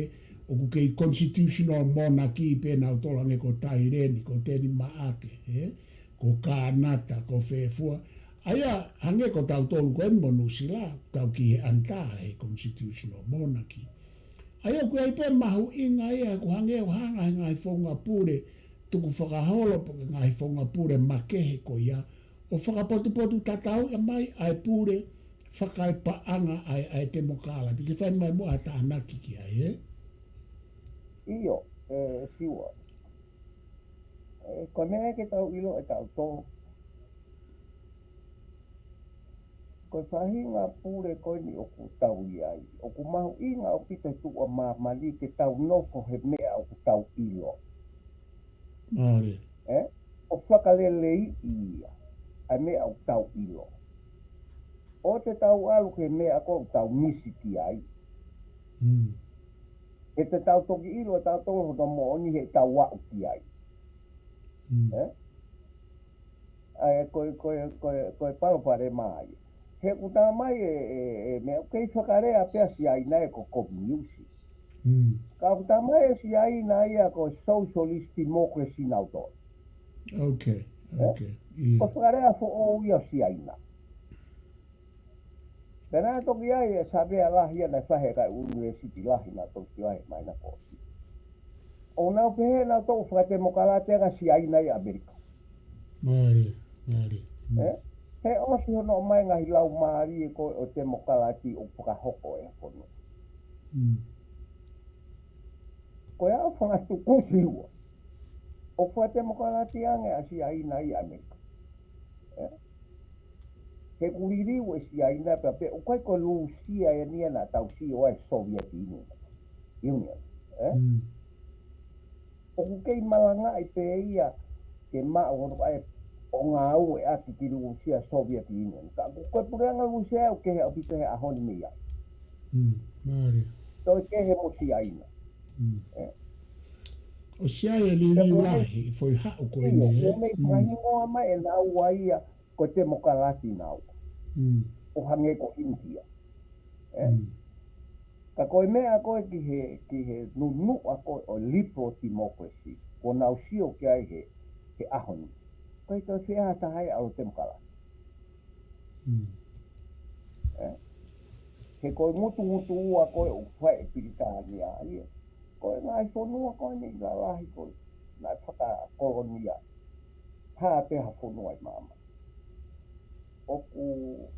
ʻoku kei constitutional monarchy pē nautolu hangē ko Taileni, ko Tenimaʻake, ē? Ko Kānata, ko fē fua. ʻA ia, hangē ko tautolu ko eni mo Nuʻusila, tau ki he under he constitutional monarchy. ʻA ia, ʻoku ʻi ai pē mahuʻinga ia, ʻoku hangē ʻoku hanga he ngaahi founga pule tukufakaholo, pe ko e ngaahi founga pule makehe ko ia, ʻo fakapotupotutatauʻi mai ʻa e pule fakaepaʻanga ʻa e, ʻa e temokalati. Ke fai mai muʻa ha tānaki ki ai, ē? ʻIo, ē, Siua. Ē, ko e meʻa ke tau ʻilo ʻe tautolu, ko e faʻahinga pule ko eni ʻoku tau ʻi ai, ʻoku mahuʻinga ʻaupito he tuʻa māmani ke tau nofo he meʻa ʻoku tau ʻilo. Mālie. Ē? ʻO fakaleleiʻi ia, ʻa e meʻa ʻoku tau ʻilo. ʻOua te tau ʻalu ki he meʻa ko ē ʻoku tau misi ki ai. Mm. He te tau toki ʻilo ʻe tautolu hono moʻoni heʻetau aʻu ki ai. Mm. Ē? ʻA e, ko e, ko e, ko e, ko e palopalema ia. He ʻoku tā mai e, e, e meʻa, ʻoku kei fakalea pē ʻa Siaina ia ko e kominiusi. Mm. Ka ʻoku tā mai ʻe Siaina ia ko e socialist democracy nautolu. Okay, ē? Okay. ʻIo. Ko e fakalea foʻou ia ʻo Siaina. Pea naʻe toki ʻi ai e savea lahi ia naʻe fai ʻe he kakai ʻunivēsiti lahi naʻa tau sio ai mai na ko si. ʻOku nau pehē naʻa tau fakatemokalati ange ʻa Siaina ʻi ʻAmelika. Mālie, mālie. Mm. Ē? He ʻosi hono ʻomai ngaahi laumālie ko ē ʻo e temokalati ʻoku fakahoko ʻe he fonua. Mm. Ko ia ʻoku fangatuku Siua. ʻOku fakatemokalati ange ʻa Siaina ʻi ʻAmelika. Ē? He ʻoku liliu ʻe Siaina pea pehē, ʻoku ʻikai ko Lūsia eni ia naʻa tau sio ai Soviet Union. Union, ē? Mm. ʻOku kei malangaʻi pē ia ke maʻu hono ʻai ʻo ngāueʻaki ki Lūsia Soviet Union. Ka ko e puleʻanga Lūsia ʻoku kehe ʻaupito he ʻaho ni mei ai. Mm, mālie. Toe kehe mo Siaina. Mm. Ē? ʻOsi ʻi ai e liliu lahi, foʻi haʻu ko eni, ē? ʻIo, ʻo mei fakahingoa mai ʻe naua ia ko e temokalati naua. Mm. ʻO hangē ko ʻInitia. Ē? Mm. Ka ko e meʻa ko ē ki he, ki he nunuʻa ko ē ʻo e liberal democracy, ʻoku nau sio ki ai he, he ʻaho ni. Ko e toe fē ha taha ia ʻa e temokalati. Mm. Ē? He ko e ngutungutu ua ko ē ʻoku fai ʻe Pilitānia ia. Ko e ngaahi fonua ko eni lalahi ko ē naʻe fakakolonia. Hā pē ha fonua ʻi māmani. ʻOku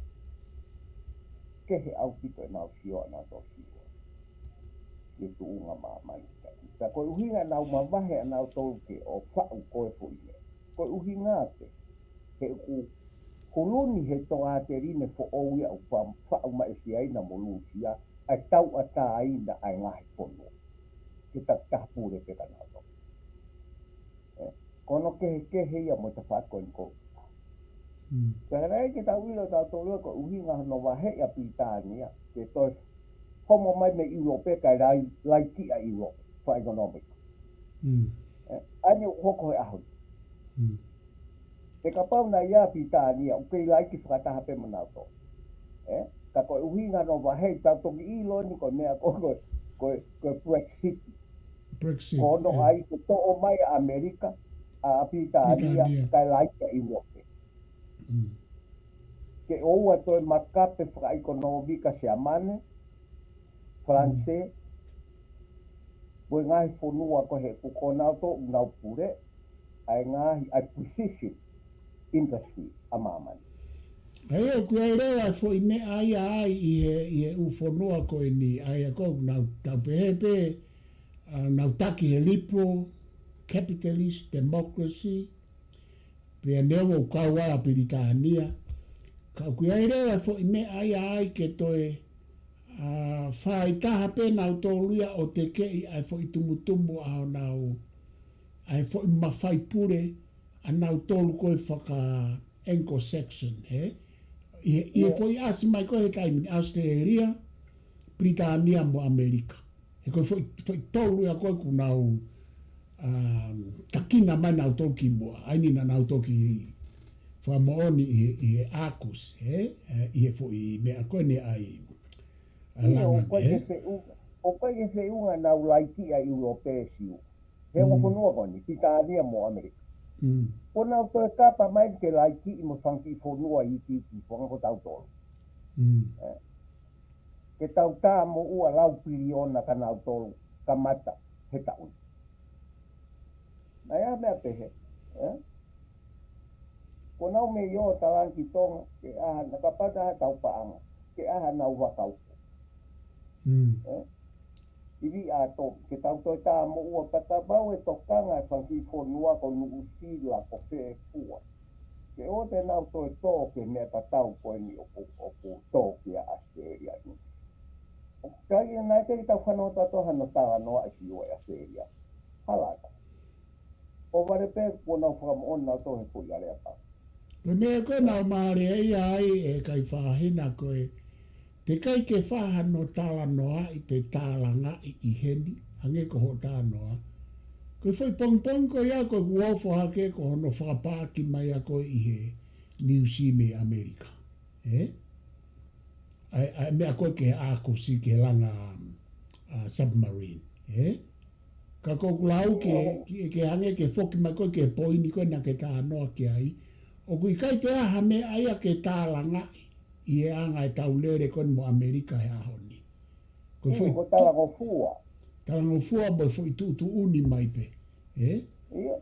kehe ʻaupito ʻenau sio ʻanautolu sio. Ki he tuʻunga māmani. Ka ko e ʻuhinga ʻenau mavahe ʻanautolu ke ʻo faʻu ko e foʻi meʻa. Ko e ʻuhinga pē. he ʻoku huluni he tokāteline foʻou ia ʻoku fa-, faʻu mai ʻe Siaina mo Lūsia, ʻa e tauʻatāina ʻa e ngaahi fonua. Ke ta-, tahapule pē ka naʻa tau. ʻE, ko hono kehekehe ia mo e tafaʻaki ko eni ko. Mm. Pea naʻe ʻikai ke tau ʻilo tautolu ia ko e ʻuhinga hono vaheʻi ʻa Pilitānia, ke toe homo mai mei ʻIulope kae lai-, laiki ʻa ʻIulope, fakaʻekonōmika. Mm. ʻE, ʻa eni ʻoku hoko he ʻaho ni. Mm. He kapau naʻe ʻi ai ʻa Pilitānia, ʻoku kei laiki fakataha pē mo nautolu. ʻE, ka ko e ʻuhinga hono vaheʻi, tau toki ʻilo eni ko e meʻa ko, ko, ko, ko e Brexit. Brexit, Ko hono ʻe. ʻai ke toʻo mai ʻa ʻAmelika, ʻa, ʻa Pilitānia, Pilitānia. kae laiki ʻa ʻIulope. Mm. Ke ʻoua toe makape fakaʻekonōmika Siamane, Falanisē, Mm. mo e ngaahi fonua ko ē he ʻoku ko nautolu ʻoku nau pule, ʻa e ngaahi, ʻa e precision industry ʻa māmani. ʻA ia ʻoku ʻi ai leva e foʻi meʻa ia ai ʻi he, ʻi he ʻū fonua ko eni, ʻa ia ʻoku nau tau pehē pē, ʻa, nau taki he liberal, capitalist, democracy, pea neongo ʻoku kau ai ʻa Pilitānia. Ka ʻoku ʻi ai leva e foʻi meʻa ia ai ke toe, ʻa, fai taha pē nautolu ia ʻo tekeʻi ʻa e foʻi tumutumu ʻa honau, ʻa e foʻi mafai pule ʻa nautolu ko ē faka-Anglo-Saxon, he? ʻI he, ʻi he Ia. foʻi ʻasi mai ko ē he taimi ni ʻAositelēlia, Pilitānia mo ʻAmelika. He ko e foʻi, foʻi tolu ia ko ē ʻoku nau, um, takina mai nautolu kimuʻa. ʻA eni naʻa nau toki fakamoʻoni ʻi he, ʻi he AUKUS, he? ʻE, ʻi he foʻi meʻa ko eni ʻa e, ʻa e Ia, langa, ʻoku ʻikai he? ke feʻu-, ʻoku ʻikai ke feʻunga nau laiki ʻa ʻIulope Siu. He ongo Mm. fonua ko eni, Pilitānia mo ʻAmelika. Mm. Ko nau toe kapa mai ke laiki ʻi mo e fanga kiʻi fonua iiki iiki, fanga ko tautolu. Mm. ʻE. Ke tau tā mo ua lau piliona ka nautolu, kamata he taʻu ni. Naʻe ʻi ai ha meʻa pehē, ʻe? Ko nau mei ō talangi ki Tonga, ke ʻaha na kapata ha tau paʻanga, ke ʻaha nau vakauku. Mm. ʻE? Ivi ʻa tō, ke tau toe tā mo ua ka kapau ʻe tokanga e fanga kiʻi fonua ko Nuʻusila ko fē fua. Ke ʻoua te nau toe tō ki he meʻa tatau ko eni ʻoku, ʻoku tō ki ai ʻAositelēlia ni. ʻOku ʻikai, naʻe ʻikai ke tau fanongo tautolu hano talanoa ʻa Siua ʻi ʻAositelēlia. Hala atu. ʻO vale pē kuo nau fakamoʻoni nautolu he foʻi aleapau. Ko e meʻa ko ē naʻa ma lea ia ai ʻe Kaifahina ko e, teʻeki ke fai hano talanoaʻi pe tālangaʻi ʻi heni, hangē ko hoʻo talanoa. Ko e foʻi pongipongi ko ia ko ē kuo ofo hake ko hono fakapaaki mai ia ko ē ʻi he Museum ʻi ʻAmelika. ʻE? ʻA e, ʻa e meʻa ko ē ki he AUKUS ki he langa, um, uh, submarine. ʻE? Ka ko ʻeku lau ke, ke, ke hangē ke foki mai ko ē ki he poini ko ē naʻa ke talanoa ki ai. ʻOku ʻikai toe ʻi ai ha meʻa ia ke tālangaʻi ʻi he anga e tau lele ko eni mo ʻAmelika he ʻaho ni. Ko e Ia, foʻi ko e talangofua. Talangofua mo e foʻi tuʻutuʻuni mai pē. ʻE? Ia.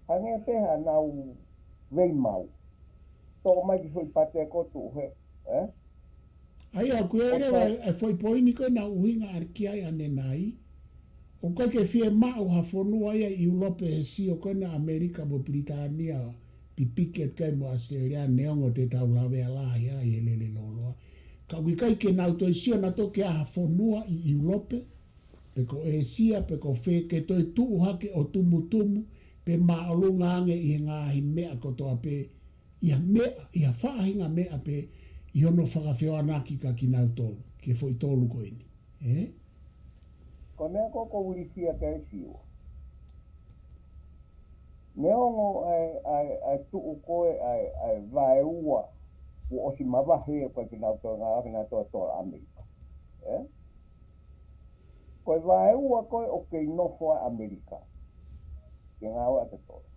Hangē pē hanau veimau. Toʻo mai ki foʻi pate ko tuʻu he, ʻe? ʻA ia, ʻoku ʻi ai leva e foʻi poini ko ē naʻa ku ʻuhinga atu ki ai ʻanenai. ʻOku ʻikai ke fiemaʻu ha fonua ia ʻi ʻIulope he sio ko ena ʻAmelika mo Pilitānia, pipiki atu ki ai mo ʻAositelēlia neongo te tau lavea lahi ai he lele lōloa. Ka ʻoku ʻikai ke nau toe sio nautolu ki ha fonua ʻi ʻIulope, pe ko ʻĒsia, pe ko fē, ke toe tuʻu hake ʻo tumutumu, pe māʻolunga ange ʻi he ngaahi meʻa kotoa pē, ʻi ha meʻa, ʻi ha faʻahinga meʻa pē, ʻi hono fakafehoanaki kia kinautolu, ki he foʻi tolu ko eni. ʻE? Ko e meʻa ko ē ʻoku ou lifia ki ai Siua. Neongo ʻa e, ʻa e, ʻa e tuʻu ko ē, ʻa e, ʻa e vaeua, kuo ʻosi mavahe ko ē kinautolu ngā, kinautolu tola ʻAmelika. ʻE? Ko e vaeua ko ē ʻoku kei nofo ai ʻAmelika. Ke ngāue ʻa te tola.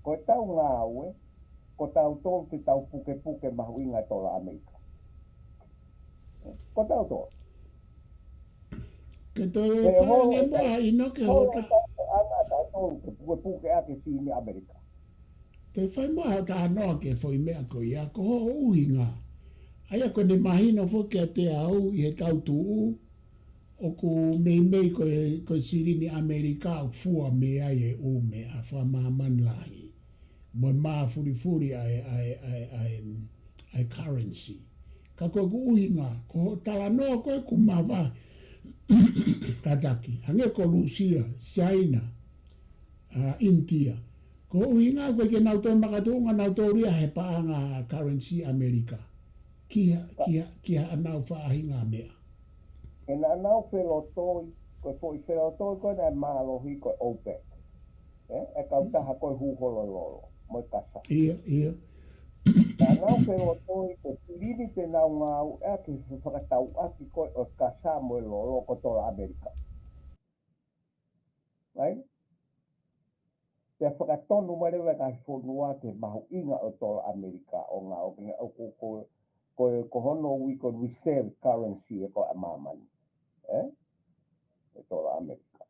Ko e tau ngāue, ko tautolu te tau pukepuke mahuʻinga e tola ʻAmelika. Ko tautolu. Ke toe He fai ho-, ne mo a ino ke ho-, hota. Ana tautolu ke pukepuke ʻaki e sini ʻAmelika. Te fai mo a hota anoa ke foʻi meʻa ko ia, ko hoʻo ʻuhinga. ʻA ia ko ʻene mahino foki kiate au ʻi he tau tuʻu, ʻoku meimei ko e, ko e silini ʻAmelika ʻoku fua mei ai e ʻū meʻa fakamāmani lahi. mo e mafulifuli ʻa e, ʻa e, ʻa e, ʻa e, ʻa e currency. Ka ko ʻeku ʻuhinga, ko hoʻo talanoa ko ē ʻoku mavahe, kātaki, hangē ko Lūsia, Siaina, ʻa, ʻInitia. Ko hoʻo ʻuhinga ko ē ke nau toe makatuʻunga nautolu ia he paʻanga currency ʻAmelika. Ki ha, ki ha, ki haʻanau faʻahinga meʻa. He naʻa nau felotoi, ko e foʻi felotoi ko ē naʻe mālohi ko e OPEC. ʻE, e kautaha ko ē hū holo lolo, mo e kasa. ʻIa, ʻia. Naʻa nau felotoi ko e pilini te nau ngāueʻaki he fakatauʻaki ko ē ʻo e kasa mo e lolo ko e tola ʻAmelika. Right? Pea fakatonu mai leva e ngaahi fonua ki he mahuʻinga ʻo e tola ʻAmelika ʻo ngāueʻaki, ʻo ko, ko, ko, ko hono ui ko e reserve currency ʻe ko ē ʻa māmani. ʻE? E tola ʻAmelika.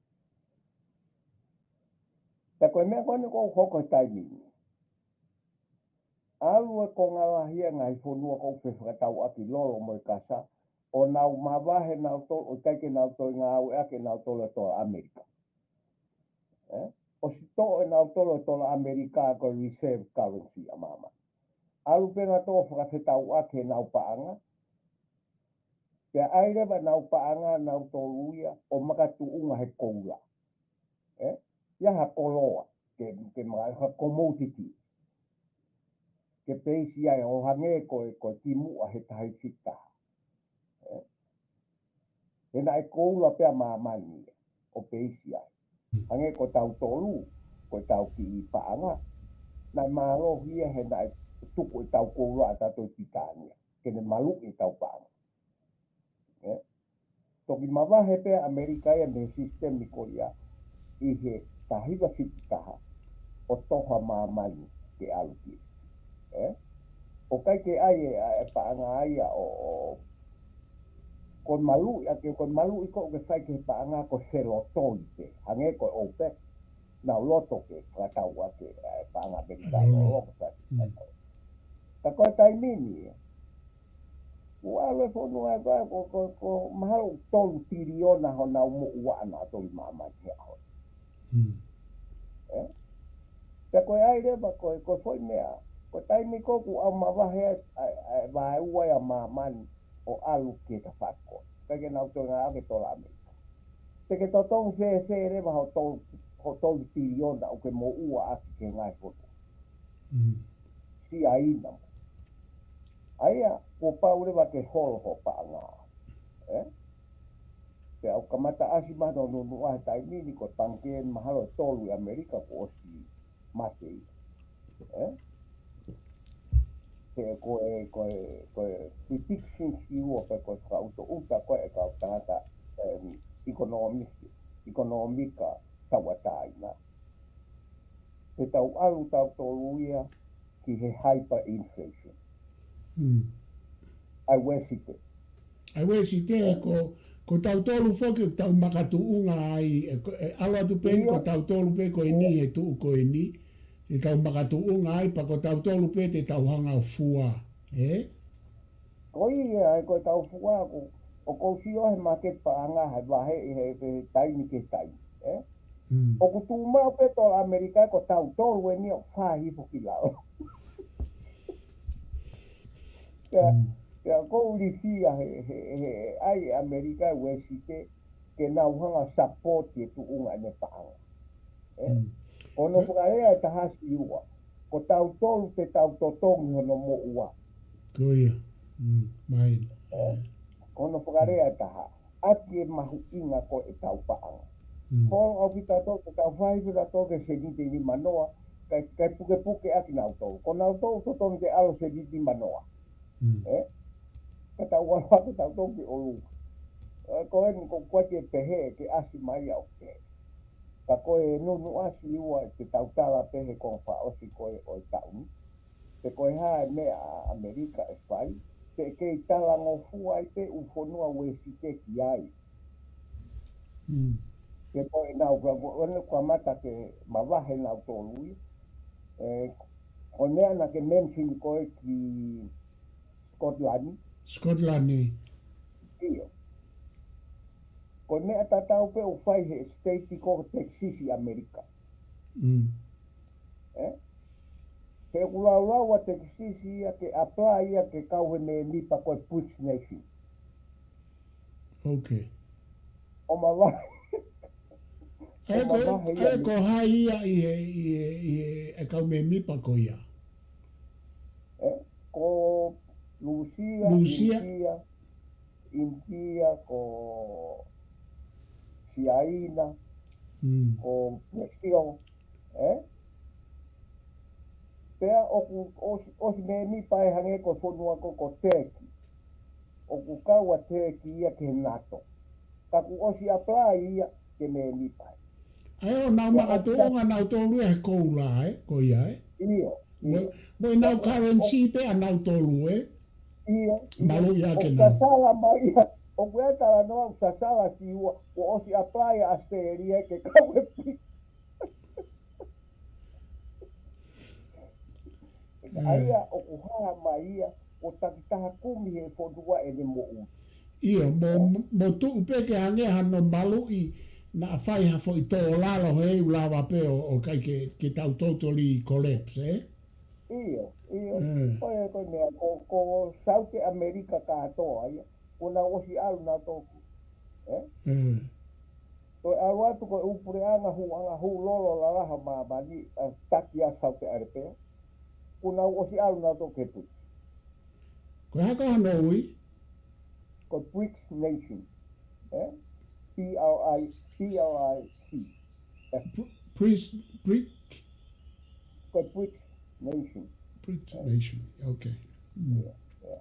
Pea ko e meʻa ko eni ʻoku hoko he taimi ni. ʻAlu e konga lahi ʻa e ngaahi fonua ʻoku fefakatauʻaki lolo mo e kasa, ʻo nau mavahe nautolu, ʻo ʻikai ke nau toe ngāueʻaki ʻenautolu e tola ʻAmelika. ʻE? ʻOsi toʻo ʻenautolu e tola ʻAmelika ko e reserve currency ʻa māmani. ʻAlu pē nautolu ʻo fakafetauʻaki ʻenau paʻanga. Pea ʻai leva ʻenau paʻanga nautolu ia ʻo makatuʻunga he koula. ʻE? ʻI ai ha koloa, ke, ke maka ha commodity. Ke peisi ai ʻo hangē ko e, ko e kimuʻa he taha hiva fitu taha. ʻE? He naʻe koula pē ʻa māmani ia, ʻo peisi ai. Hangē ko tautolu, ko ʻetau kiʻi paʻanga. Naʻe mālohi ia he naʻe tuku ʻetau koula ʻatautolu ʻi Pilitānia. Ke ne maluʻi ʻetau paʻanga. ʻE? Toki mavahe pē ʻa ʻAmelika ia mei he sisitemi ko ia ʻi he taha hiva fitu taha ʻo toho ʻa māmani ke ʻalu ki ai. ʻE? ʻOku ʻikai ke ʻai e, e paʻanga ia ʻo, ʻo, ko e maluʻi, ʻa ke ko e maluʻi ko ē ʻoku fai ki he paʻanga ko e felotoi pē. Hangē ko e OPEC, nau loto ke fakatauʻaki e, e paʻanga ʻAmelika ʻAmelika. Lolo ko e fai. Mm. Ka ko e taimi ni, ʻoku ʻalu e fonua ʻe valu, ko, ko, ko mahalo tolu tiliona honau moʻua ʻanautolu ʻi māmani he ʻaho ni. Mm. ʻE? Pea ko e ʻai leva ko e, ko e foʻi meʻa, ko e taimi ko ē ʻoku ʻalu mavahe ai, ʻa e, ʻa e vaeua ia ʻa māmani ʻo ʻalu ki he tafaʻaki ko ē. ʻIkai ke nau toe ngāueʻaki e tola ʻAmelika. Te ke totongi fēfē leva hoʻo tolu, hoʻo tolu tiliona ʻoku ke moʻua ʻaki ki he ngaahi fonua. Mm. Siaina mo. ʻA ia, kuo pau leva ke holo hoʻo paʻanga. ʻE? Pea ʻoku kamata ʻasi mai hono nunuʻa he taimi ni ko e pangikē mahalo ʻe tolu ʻi ʻAmelika kuo ʻosi mate ia. ʻE? He ko e, ko e, ko e predictions ki ua pe ko e fakaʻutoʻuta ko ē ʻa e kau tangata, em, ʻekonōmisi, ʻekonōmika tauʻatāina. Te tau ʻalu tautolu ia ki he hyperinflation. Mm. ʻA e uēsite. ʻA e uēsite, ko, ko tautolu foki ʻoku tau makatuʻunga ai, ʻe, ko, ʻe ʻalu atu pē eni, ʻIo. Ko tautolu pē ko eni, ʻIo. He tuʻu ko eni, ʻe tau makatuʻunga ai, pea ko tautolu pē te tau hanga ʻo fua, ē? Ko ia, ʻa e ko ʻetau fua, ko, ʻoku ou sio he maketi paʻanga, he vahe, he, he taimi ki he taimi, ē? Mm. ʻOku tuʻu maʻu pē tola ʻAmelika ko tautolu eni ʻoku fai hifo ki lalo. Pea, Mm. pea ʻoku ou ilifia he, he, he ʻai ʻe ʻAmelika e uēsite ke nau hanga ʻo support e tuʻunga ʻene paʻanga. Ē? Mm. Ko hono Ē? fakalea ʻe taha ʻe ua. Ko tautolu te tau totongi hono moʻua. Ko ia. Mm, mai. Ē? Ē. Ko hono fakalea ʻe taha. ʻAki e mahuʻinga ko ē ʻetau paʻanga. Mm. Ko au ki tautolu, ko tau fai ki tautolu ki he seniti nimanoa, kae, kae pukepuke ʻaki nautolu. Ko nautolu totongi ke ʻalu seniti nimanoa. Mm. Ē? Ka tau ʻalu ʻaki tautolu ki ʻolunga. Ē, ko eni ko kuati e pehē ke ʻasi mai ia ʻo pehē. Ka ko e nunuʻa ʻe ua te tau tala pē he konga fakaʻosi ko ē ʻo e taʻu ni. Pe ko e hā e meʻa ʻa ʻAmelika ʻe fai, pe ʻe kei talangofua ai pē ʻū fonua uēsite ki ai. Mm. Pe ko ʻenau ka, ko ʻenau kamata ke mavahe nautolu ia. Ē, ko e meʻa naʻa ke mention ko ē ki Scotland. Scotland, ē. ʻIo. Ko e meʻa tatau pē ʻoku fai he state ko Texas ʻi ʻAmelika. Mm. Ē? ʻoku laulau ʻa Tekisisi ia ke apply ia ke kau he mēmipa ko e BRICS nation. Ok. ʻO mavahe. ʻE ko, ʻe ko hai ia ʻi he, ʻi he, ʻi he, ʻe kau mēmipa ko ia? ʻE, ko Lūsia, Lūsia. India, India, ko Siaina, Mm. ko Brazil, ʻe? Pea ʻoku ʻosi, ʻosi mēmipa ʻe hangē ko e fonua ko, ko Turkey. ʻOku kau ʻa Turkey ia ki he NATO. Ka kuo ʻosi apply ia ke mēmipa. ʻA ia ʻoku nau makatuʻunga nautolu ia he koula, ʻe? Ko ia, ʻe? ʻIo, Mo, ʻio. mo ʻenau currency pē ʻanautolu, ʻe? ʻIo, ʻio. Malu ia ke ʻOku nau. sasala mai ia. ʻOku ʻi ai e talanoa ʻoku sasala Siua, kuo ʻosi apply ʻa Australia ke kau he BRICS. ʻA ia ʻoku hā mai ia, ʻo takitaha kumi he fonua ʻene moʻui. ʻIo, mo, mo tuʻu pē ke hangē hano maluʻi naʻa fai ha foʻi tō lalo he ʻoku lava pē ʻo, ʻo ʻikai ke, ke tau totally collapse, ʻe? ʻIo, ʻio. Mm. Ko e, ko e meʻa, ko, ko South America kātoa ia. Kuo nau ʻosi ʻalu nautolu. ʻE? Mm. Ko e ʻalu atu ko e ʻū puleʻanga hūʻanga hū lolo lalaha māmani, ʻa, taki ʻa South America. Kuo nau ʻosi ʻalu nautolu ki he BRICS. Ko e hā ka hono ui? Ko e BRICS nation. ʻE? B R I, B R I C S. Br-, Bris-, Brit-, Ko e BRICS nation. Brit Nation. Ok. Mm. ʻIo, ʻio.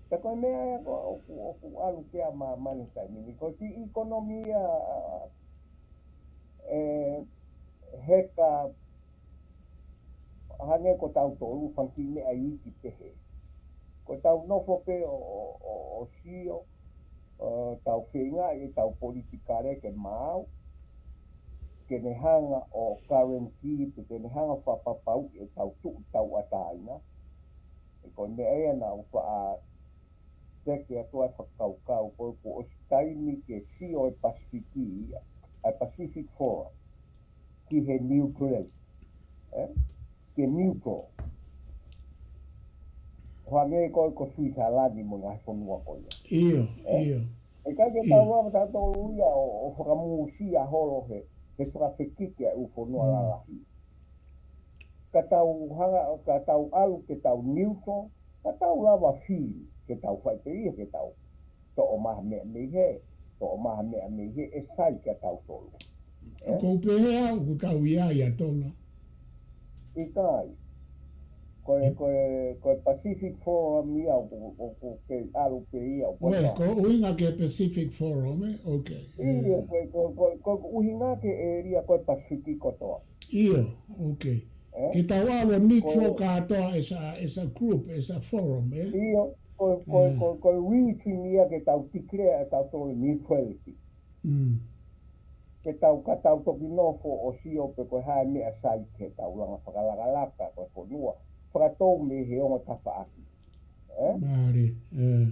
Pea ko e meʻa ia ko ʻoku, ʻoku ʻalu ki ai ʻa māmani he taimi ni. Ko e kiʻi ʻekonōmia, ʻe, heka hangē ko tautolu, fanga kiʻi meʻa iiki pehē. Ko ʻetau nofo pē ʻo, ʻo, ʻo, ʻo sio, ʻo tau feingaʻi ʻetau politikale ke maau, ke ne hanga ʻo guarantee, pe ke ne hanga ʻo fakapapauʻi ʻetau tuʻu tauʻatāina. ʻE ko e meʻa ia naʻa ku faʻa teke atu ai e fakakaukau ko ē kuo ʻosi taimi ke sio e Pasifiki ia, ʻa e Pacific Forum, ki he neutral, ʻe? Ke neutral. ʻO hangē ko ē ko Suisalani mo e ngaahi fonua ko ia. ʻIo, ʻio. ʻE ʻikai ke tau lava tautolu ia ʻo, ʻo fakamūsia holo he, he fakafekiki ʻa e ʻū fonua lalahi. Ka tau hanga, ka tau ʻalu ke tau neutral, ka tau lava fili ke tau fai pē ia ke tau toʻo mai ha meʻa mei hē, toʻo mai ha meʻa mei hē, ʻe sai kia tautolu. ʻE? Ko u pehē au, ʻoku tau ʻi ai ʻa Tonga. ʻIkai. Ko e, ko e, ko e Pacific Forum ia, ʻoku, ʻoku kei ʻalu pē ia, ʻoku. ʻOe, ko e ʻuhinga ki he Pacific Forum, ʻe? Ok. ʻIo, ko e, ko e, ko e, ko e ʻuhinga ki he ʻēlia ko e Pasifiki kotoa. ʻIo, ok. ʻE? Ke tau ʻalu ʻo neutral kātoa as a, as a group, as a forum, ʻe? ʻIo, ko, ko, ko, ko e reason ia ke tau declare ʻe tautolu neutrality. Mm. Ke tau, ka tau toki nofo ʻo sio pe ko e hā e meʻa sai ke tau langa fakalakalaka ko e fonua. Fakatou mei he ongo tafaʻaki. ʻE? Mālie, ʻe.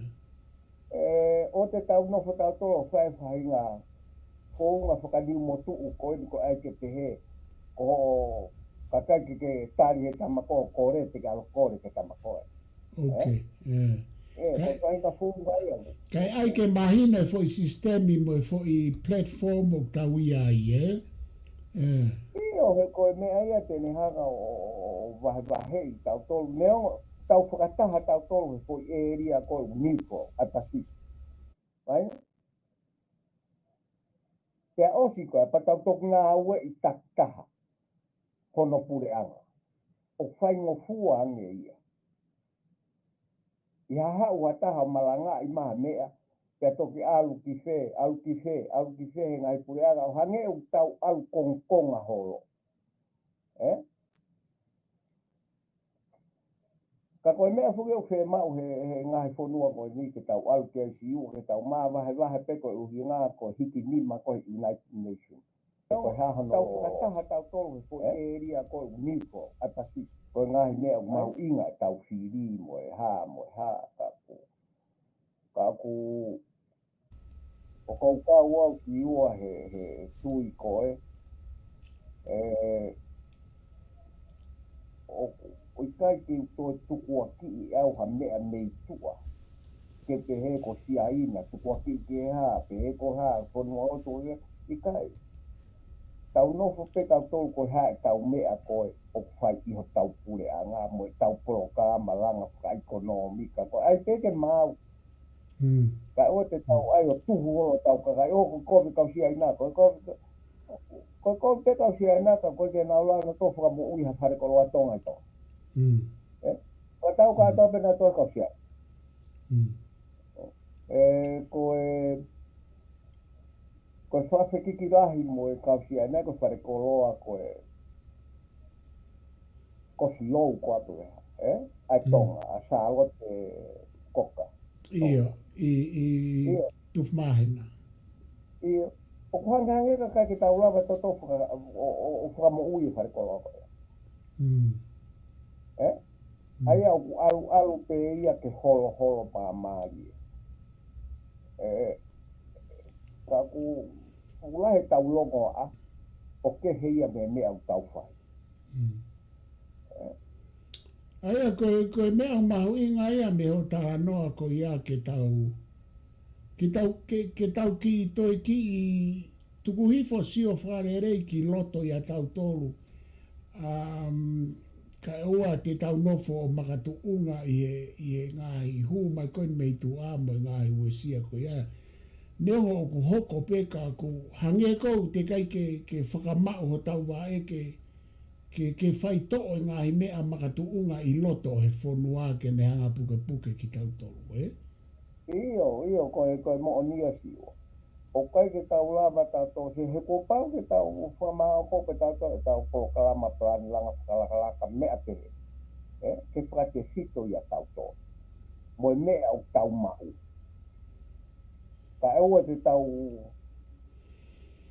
ʻE, ʻo te tau nofo tautolu ʻo fai faʻahinga founga fakaniu motuʻu ko eni ko ʻai ke pehē. Ko hoʻo kakai ke, ke tali he tama ko ē kole, te ke ʻalu kole ki he tama ko ē. Ok, ʻe. ʻE, ko e faʻahinga founga ia. Kae ʻai ke mahino e foʻi sisitemi mo e foʻi platform ʻoku tau ʻi ai, ʻe? ʻE. ʻIo, he ko e meʻa ia te ne hanga ʻo, ʻo, ʻo, ʻo vahevaheʻi tautolu. Neongo tau fakataha tautolu he foʻi ʻēlia ko e neutral, ʻa e Pacific. Right? Pea ʻosi ko ē, pea tau toki ngāueʻi takitaha hono puleʻanga. ʻO faingofua ange ia. ʻI ha haʻu ha taha ʻo malangaʻi mai ha meʻa, pea toki ʻalu ki fē, ʻalu ki fē, ʻalu ki fē he ngaahi puleʻanga, ʻo hangē ʻoku tau ʻalu kongokonga holo. ʻE? Ka ko e meʻa foki ʻoku fiemaʻu he, he ngaahi fonua ko eni ke tau ʻalu ki ai Siua, ke tau māvahevahe pē ko e ʻuhinga ko e hiki nima ko e United Nations. Ko e hā hono tau fakataha tautolu he foʻi ʻēlia ko e neutral, ʻa e Pacific. Ko e ngaahi meʻa ʻoku mahuʻinga ʻetau fili mo e hā, mo e hā, ka ko, ka ko, ʻoku ou kau au Siua he, he tui ko ē, ʻe, ʻikai ke u toe tukuakiʻi au ha meʻa mei tuʻa. Ke pehē ko Siaina, tukuakiʻi ki he hā, pehē ko e hā, fonua ʻo tuʻa ia, ʻikai. Tau nofo pē tautolu ko e hā ʻetau meʻa ko ē ʻoku fai ʻi hotau puleʻanga mo ʻetau polokalama langa fakaʻekonōmika ko ē. ʻAi pē ke maau. Mm. Kae ʻoua te tau ʻai ʻo tuhu holo ʻetau kakai, ʻo ko e kovi kau Siaina, ko e kovi, ko e kovi pē kau Siaina, ka ko e ke nau lava nautolu ʻo fakamoʻui ha fale koloa Tonga ʻi Tonga. Mm. Ē? Ko e tau kātoa pē nautolu kau Siaina. Mm. Ē, ko e, ko e fakafekiki lahi mo e kau Siaina, ko e fale koloa, ko e, ko Silou ko atu ē, ē? ʻAi Mm. Tonga, ʻa Sālote Koka. ʻIo, ʻi, ʻi ʻIo. Tupu Māhina. ʻIo. ʻOku hangehangē ka ʻikai ke tau lava tautolu faka-, ʻo, ʻo, ʻo fakamoʻui e fale koloa ko ē. Mm. Ē? Mm. ʻA ia ʻoku ʻalu, ʻalu pē ia ke holoholo māmālie. Ē, ka ʻoku, ʻoku lahi ʻetau longoaʻa, ʻo kehe ia mei he meʻa ʻoku tau fai. Mm. Ē. ʻA ia ko e, ko e meʻa mahuʻinga ia mei hoʻo talanoa ko ia ke tau, ke tau, ke, ke tau kiʻi toe kiʻi tuku hifo sio fakalelei ki loto ʻia tautolu. Um, kae ʻoua te tau nofo ʻo makatuʻunga ʻi he, ʻi he ngaahi hū mai ko eni mei tuʻa mo e ngaahi uesia ko ia. Neongo ʻoku hoko pē ka ʻoku hangē ʻoku teʻeki ai ke, ke fakamaʻu hotau vaʻe ke, ke, ke faitoʻo e ngaahi meʻa makatuʻunga ʻi loto he fonua ke ne hanga pukepuke kitautolu, ē? ʻIo, ʻio, ko e, ko e moʻoni ia Siua. ʻOku ʻikai ke tau lava tautolu, he, he kuo pau ke tau fakamaʻopoʻopo tautolu ʻetau polokalama palani langa fakalakalaka meʻa pehē. Ē, ke fakatefito ʻia tautolu. Mo e meʻa ʻoku tau maʻu. Kae ʻoua te tau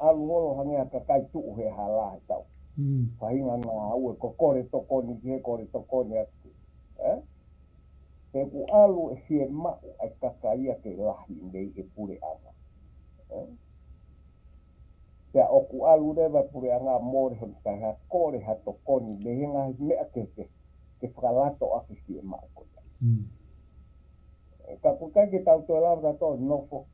ʻalu holo hangē ha kakai tuʻu he hala he tau. Mm. Faʻahinga ngāue ko e kole tokoni ki he kole tokoni atu. Ē? He ʻoku ʻalu e fiemaʻu ʻa e kakai ia ke lahi mei he puleʻanga. Ē? Pea ʻoku ʻalu leva e puleʻanga mole hono taha kole ha tokoni mei he ngaahi meʻa kehekehe ke fakalato ʻaki e fiemaʻu ko ia. Mm. Ē, ka ʻoku ʻikai ke tau toe lava tautolu ʻo nofo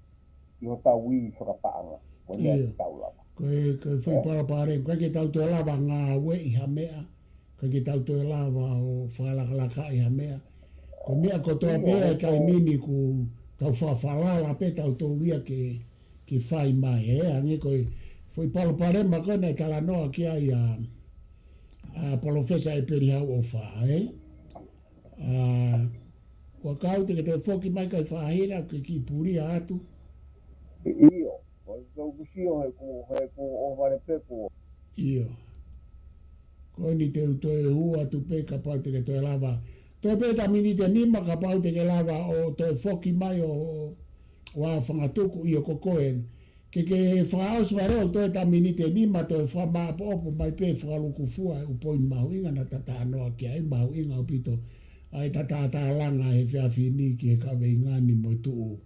ʻi hotau ivi fakapaʻanga. Mo e meʻa ʻIo. Ke tau lava. Ko e, ko e foʻi Ē? palopalema, ʻikai ke tau toe lava ngāueʻi ha meʻa, ʻikai ke tau toe lava ʻo fakalakalakaʻi ha meʻa. Ko e meʻa kotoa ʻIo, pē ʻa e ʻo, ʻo. taimi ni ʻoku tau fakafalala pē tautolu ia ke, ke fai mai, ē? Hangē ko e foʻi palopalema ko ē naʻe talanoa ki ai ʻa, ʻa Palōfesa ʻEpeli Hauʻofa, ē? ʻA, ʻoua kau te ke toe foki mai kae faʻahinga ke kiʻi pulia atu. ʻIo, ko e kau kusio he ku, he ku ʻo vale pē ku. ʻIo. Ko eni te u toe hū atu pē kapau te ke toe lava. Toe pē ʻeta miniti ʻe nima kapau te ke lava ʻo toe foki mai ʻo, ʻo, ʻo ʻa fangatuku ʻio ko koe. Ke ke fakaʻosi mai leva ʻo toe ʻeta miniti ʻe nima toe fakamaʻopoʻopo mai pē fakalukufua e ʻū poini mahuʻinga naʻa ta talanoa ki ai mahuʻinga ʻaupito ʻa ʻeta tālanga he efiafi ni ki he kaveinga ni mo e tuʻu.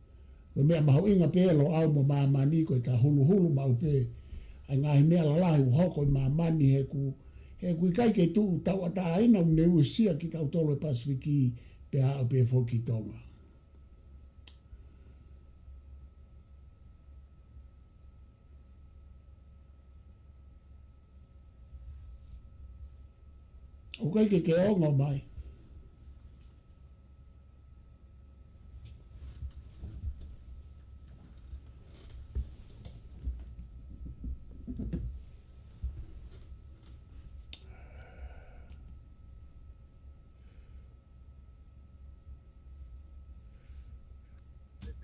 Ko e meʻa mahuʻinga pē Loʻau mo māmani ko ʻeta huluhulu maʻu pē ʻa e ngaahi meʻa lalahi ʻoku hoko ʻi māmani he ʻoku, he ʻoku ʻikai ke tuʻu tauʻatāina ʻoku ne uesia kitautolu ʻe Pasifiki pea aʻu pē foki ki Tonga. ʻOku ʻikai ke ke ongo mai.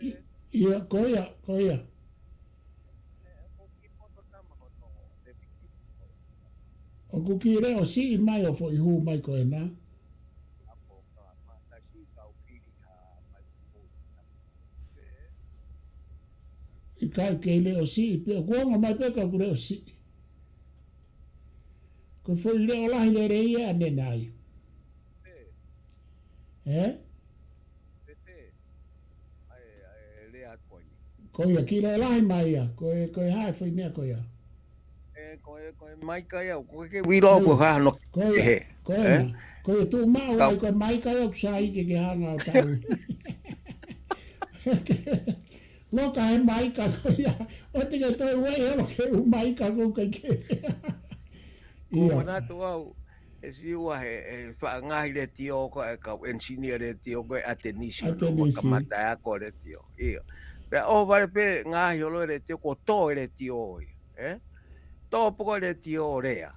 ʻI-, ʻio, ko ia, ko ia. ʻOku kiʻi leʻo siʻi mai ʻo foʻi hū mai ko ena. ʻIkai ke leʻo siʻi, pea ʻoku ongo mai pē ka ʻoku leʻo siʻi. Ko e foʻi leʻo lahi lelei ia ʻanenai. Ē? Ko ia, kiʻi leʻo lahi mai ia. Ko e, ko e hā e foʻi meʻa ko ia? Ē, ko e, ko e maika ia, ko e ke vilo ko ha no. Ko ia. He. Ko ena. Ko e tuʻu maʻu ai ko e maika ʻoku sai ke ke hanga ʻo tau. Loka he maika ko ia. ʻOua te ke toe ueʻi holo ke ʻū maika ko ke ke. Ko ia. Manatu au, ʻe Siua, he, he faʻa ngaahi letiō ko e kau engineer letiō ko e ʻAtenisi ʻo ʻAtenisi. Kamata ʻa e ako letiō. Ia. Pea ʻohovale pē ngaahi holo letiō ko tō letiō ia. Ē? Tō pē ko letiō lea.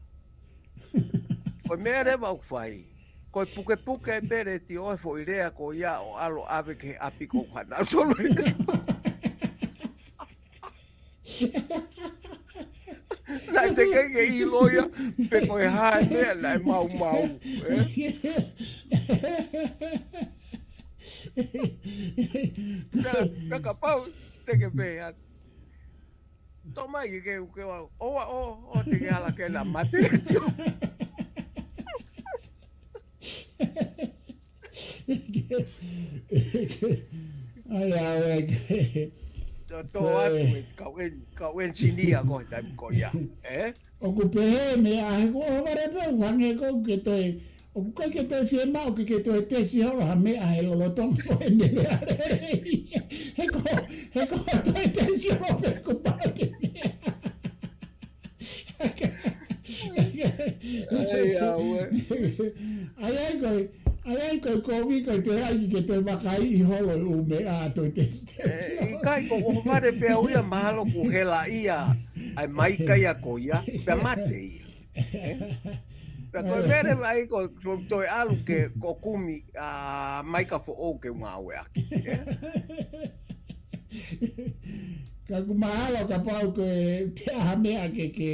Ko e meʻa leva ʻoku fai. Ko e pukepuke pē letiō e foʻi lea ko ia ʻo ʻalu ʻave ki he ʻapi ko hana solo. Naʻe teʻeki ke ʻilo ia, pe ko e hā e meʻa naʻe maumau, ē? Pea, pea kapau te ke pehē atu. Tō mai ke ke uke wau. ʻOua, ʻoua, ʻoua te ke ala ke na mate. ʻAi, ʻae, ke. Tō, tō atu e kau en-, kau engineer ko e taimi ko ia. Ē? ʻOku pehē meʻa he ko ʻohovale pē ʻoku hangē ko ke toe, ʻoku ʻikai ke toe fiemaʻu ke ke toe tesi holo ha meʻa he lolotonga ko e meʻa lelei. He ko, he ko toe tesi holo pē ko pau ke meʻa. ʻAi, ʻaue. ʻAi, ʻai ko e, ʻai, ʻai ko e kovi ko e toe ʻai ke toe vakaiʻi holo e ʻū meʻa toe tesi tesi. Ē, ʻikai ko ʻohovale pē au ia mahalo kuo hela ia ʻa e maika ia ko ia, pea mate ia. Ē? Pea ko e mele vai ko, ko toe ʻalu ke ko kumi ʻa maika foʻou ke ngāueʻi ʻaki. Ē? Ka ʻoku mahalo kapau ko e te aha meʻa ke, ke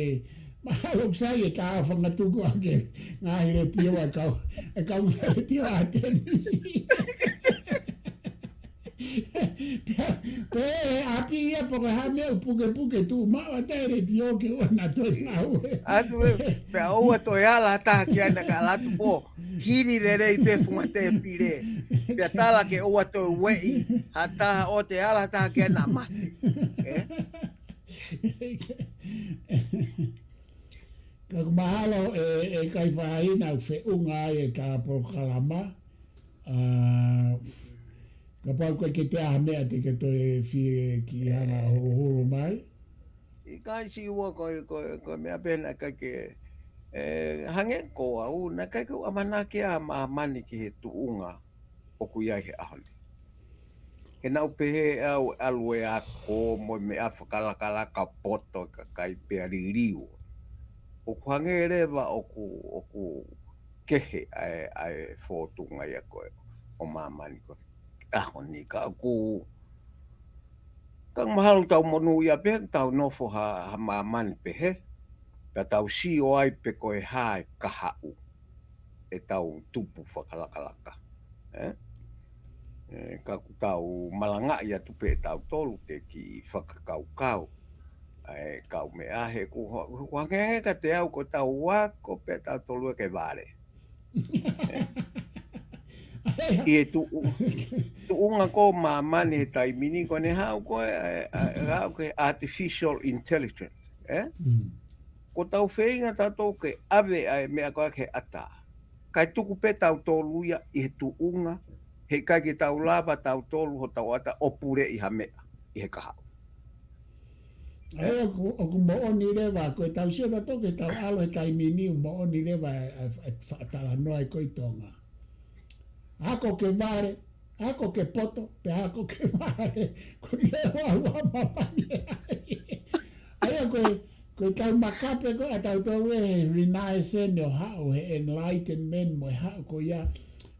mahalo ʻoku sai e tā fangatuku ʻa e ngaahi letiō ʻa e kau, e kau ngaahi letiō ʻAtenisi. Pea, pea ʻapi ia poko ha meʻa ʻoku pukepuke tuʻu maʻu ʻa e letiō ke ʻoua naʻa toe ngāue. Atu e, pea ʻoua toe ala ha taha ki ai naʻa ka ala atu pō. Hili lelei pē funga tēpile. Pea tala ke ʻoua toe ueʻi ha taha ʻo te ala ha taha ki ai naʻa mate. Ē? Ka ʻoku mahalo ʻe, ʻe kai faʻahinga ʻoku feʻunga ai e tā polokalama. ʻA, kapau ʻoku ʻikai ke te aha meʻa te ke toe fie ki hanga huluhulu mai. ʻIkai Siua ko e, ko e, ko e meʻa pē naʻe ʻikai ke, ē, hangē ko au, naʻe ʻikai ke u ʻamanaki ʻa māmani ki he tuʻunga ʻoku ʻi ai he ʻaho ni. He naʻu pehē au ʻalu e ako mo e meʻa fakalakalaka poto e kakai pea liliu. ʻOku hangē leva ʻoku, ʻoku kehe ʻa e, ʻa e fōtunga ia ko ē ʻo māmani ko e ʻaho ni ka ʻoku, ka mahalo tau monūʻia pē tau nofo ha, ha māmani pehē. Pea tau sio ai pe ko e hā e kahaʻu ʻetau tupu fakalakalaka. Ē? Ē, ka ʻoku tau malangaʻi atu pē ʻe tautolu ke kiʻi fakakaukau. ʻA e kau meʻa he ʻoku, ʻoku hangē ka te au ko tau ako pē tautolu ke vale. ʻI he tuʻu, tuʻunga ko māmani he taimi ni ko ʻene haʻu ko e, ʻa e, ʻa e, ʻa e, ko e artificial intelligence, ē? Mm. Ko tau feinga tautolu ke ʻave ʻa e meʻa ko ē ke ʻatā. Kae tuku pē tautolu ia ʻi he tuʻunga, he ʻikai ke tau lava tautolu hotau ʻata ʻo puleʻi ha meʻa ʻi he kahaʻu. ʻA ia ʻoku, ʻoku moʻoni leva, ko e tau sio tautolu ke tau ʻalu he taimi ni, moʻoni leva e, e, e faʻa talanoa ʻi ko ē ʻi Tonga. Ako ke vale, ako ke poto, pe ako ke vale, ko e meʻa ua ua māmani ai. ʻA ia ko e, ko e tau makape ko ē ʻa tautolu ē he Renaissance ʻo haʻu, he Enlightenment mo e haʻu ko ia.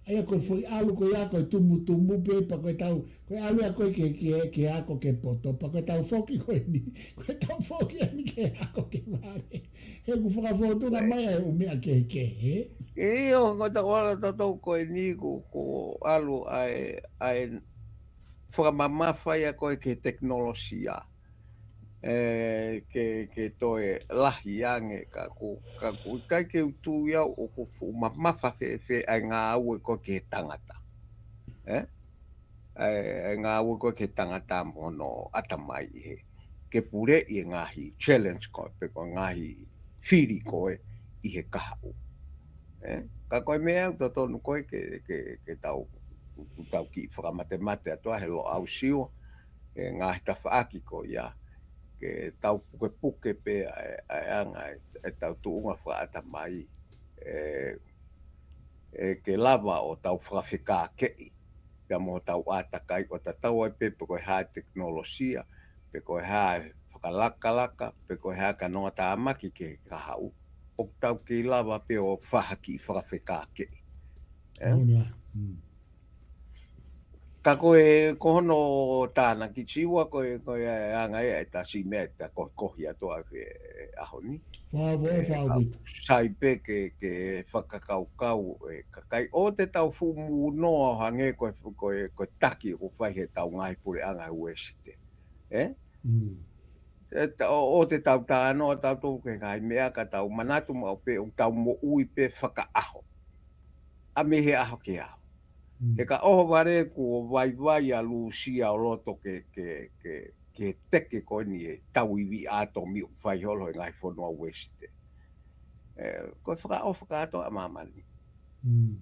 ʻA ia ko e foʻi ʻalu ko ia ko e tumutumu pē pea ko e tau, ko e ʻalu ia ko ē ke, ke, ke ako ke poto, pea ko e tau foki ko eni, ko e tau foki eni ke ako ke vale. He ʻoku fakafōtunga mai ʻa e ʻū meʻa kehekehe. ʻIo, ko e tau ala tautolu ko eni ko, ko ʻalu ʻa e, ʻa e fakamamafa ia ko ē ki he tekinolosia. Ē, ke, ke toe lahi ange ka ʻoku, ka ʻoku ʻikai ke u tui au ʻoku fuʻu mamafa fēfē ʻa e ngāue ko ē ki he tangata. Ē? ʻA e, ʻa e ngāue ko ē ki he tangata mo hono ʻatamai ʻi he, ke puleʻi e ngaahi challenge ko ē, pe ko e ngaahi fili ko ē ʻi he kahaʻu. Ē? Ka ko e meʻa ʻoku totonu ko ē ke, ke, ke tau, tau kiʻi fakamatemate atu ʻa e Loʻau Siua, ʻa e ngaahi tafaʻaki ko ia, ke tau pukepuke pē ʻa e, ʻa e anga ʻe, ʻetau tuʻunga fakaʻatamai, ē, ʻe ke lava ʻo tau fakafekākeʻi, pea mo tau ʻātakai ʻo tatau ai pē pe ko e hā e tekinolosia, pe ko e hā e fakalakalaka, pe ko e hā e kanoa tāmaki ki he kahaʻu. ʻOku tau kei lava pē ʻo fai ha kiʻi fakafekākeʻi. Ē? Moʻoni lā. Mm. Ka ko e, ko hono tānaki Siua ko e, ko e anga ia ʻe tasi meʻa ʻe ta ko, kohi atu ʻa e ʻaho ni. Fā, fā, ē, fā, au, wit. Sai pē ke, ke fakakaukau ʻe kakai ʻoku te tau fuʻu mūnoa ʻo hangē ko e, ko e, ko e taki ʻoku fai he tau ngaahi puleʻanga he Uēsite. Ē? Mm. ʻE ta-, ʻo, ʻoku te tau tānoa tautolu ki he ngaahi meʻa ka tau manatu maʻu pē ʻoku tau moʻui pē fakaʻaho. ʻA mei he ʻaho ki he ʻaho. Mm. He ka ʻohovale kuo vaivai ʻa Lūsia ʻo loto ke, ke, ke, ke teke ko eni ʻe tau ivi ʻātomi ʻoku fai holo he ngaahi fonua Uēsite. Ē, ko e fakaʻofa kātoa ʻa māmani. Mm.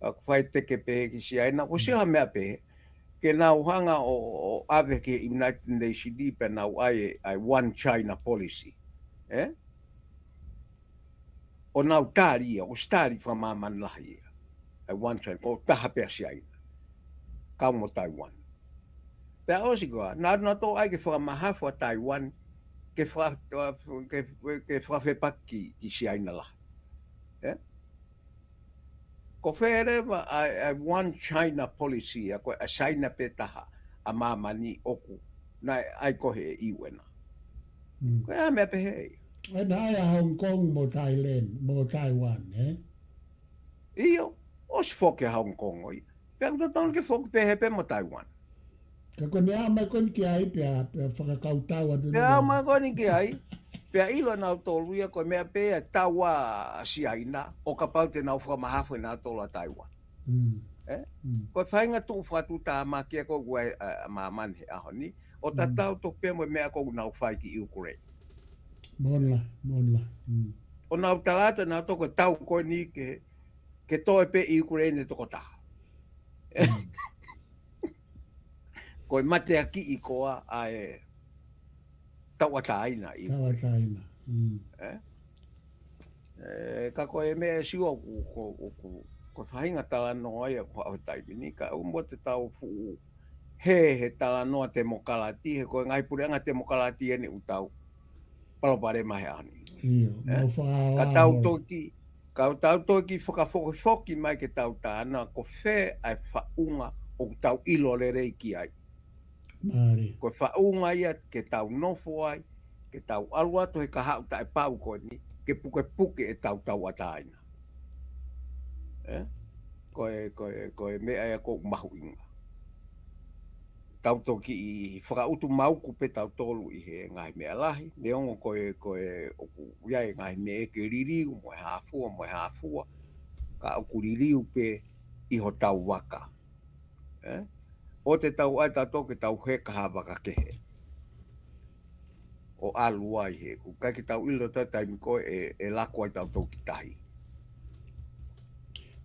ʻOku fai teke pē ki Siaina, ko e sio ha meʻa pē, ke nau hanga ʻo, ʻo ʻave ki he United Nations pea nau ʻai, ʻai One China Policy. Ē? ʻO nau tali ia, ʻosi tali fakamāmani lahi ia. ʻAi One China, ko e taha pē ʻa Siaina. Kau mo Taiwan. Pea ʻosi ko ia, nau, nau tō ai ke fakamahafu ʻa Taiwan, ke faka-, ke, ke fakafepaki ki, ki Siaina lahi. Ē? Ko fē leva ʻa e, ʻa e One China Policy, ʻa ko e ʻa Siaina pē taha, ʻa māmani ʻoku, naʻe ʻai ko ē he U N. Mm. Ko e ʻa e meʻa pehē ia. ʻE naʻe ʻa Hong Kong mo Thailand, mo Taiwan, ē? ʻIo, ʻosi foki ʻa Hong Kong ʻo ia. Pea ʻoku totonu ke foki pehē pē mo Taiwan. Ka ko e meʻa mai ko eni ki ai pea, pea fakakautau atu. Pea mai ko eni ki ai, pea ʻilo nautolu ia ko e meʻa pē ʻa e tau ʻa Siaina, ʻo kapau te nau fakamahafu nautolu ʻa Taiwan. Mm. Ē? Mm. Ko e faʻahinga tuʻu fakatuʻutāmaki ʻa ko ē ʻa, ʻa māmani he ʻaho ni, ʻo Mm. tatau tofu pē mo e meʻa ko ē ʻoku nau fai ki Ukraine. Moʻoni lā, moʻoni lā. Mm. ʻO nau tala atu, nau toko tau ko eni ke, ke toe pē Ukraine ʻe toko taha. Mm. Ko e mateakiʻi koā ʻa e tauʻatāina ʻi Tauʻatāina. Mm. Ē? Ē, ka ko e meʻa ʻe Siua ʻoku, ko, ʻoku, ko e faʻahinga talanoa ia ko e taimi ni, ka ʻoku mo te tau fuʻu hē he talanoa temokalati, he ko e ngaahi puleʻanga temokalati eni ʻoku tau palopalema he ʻaho ni. ʻIo, Ē? mau fakahā Ka tau holo. toki, ka tau toki fakafokifoki mai ke tau tānaki ko fē ʻa e faʻunga ʻoku tau ʻilo lelei ki ai. Mālie. Ko e faʻunga ia ke tau nofo ai, ke tau ʻalu atu he kahaʻu taʻepau ko eni, ke pukepuke ʻetau tauʻatāina. Ē? Ko e, ko e, ko e meʻa ia ʻoku mahuʻinga. Tau toki ʻi fakaʻutumauku pē tautolu ʻi he ngaahi meʻa lahi, neongo ko e, ko e ʻoku ʻi ai e ngaahi meʻa ke liliu, mo e hā fua, mo e hā fua, ka ʻoku liliu pē ʻi hotau vaka. Ē? ʻOku te tau ʻai tautolu ke tau heka ha vaka kehe. ʻO ʻalu ai he, ʻoku ʻikai ke tau ʻilo ʻa e taimi ko ē ʻe, ʻe laku ai tautolu ki tahi.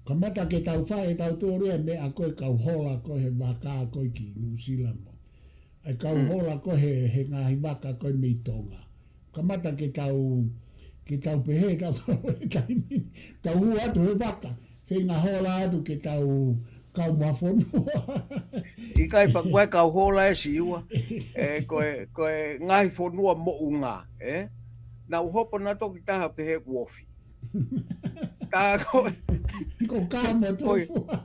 Kamata ke tau fai ʻe tautolu ia e meʻa ko ē kau hola ko ē he vaka ko ē ki Nuʻusila mo. ʻAi kau Mm. hola ko ē he, he ngaahi vaka ko ē mei Tonga. Kamata ke tau, ke tau pehē, tau, taimi, tau hū atu he vaka, feinga hola atu ke tau kau mo ha fonua. ʻIkai pē ko e kau hola ʻe Siua. Ē, ko e, ko e ngaahi fonua moʻunga, ē? Nau hopo nautolu ki tahi pehē kuo ofi. Ka ko Ko kamo ko e, tō fua.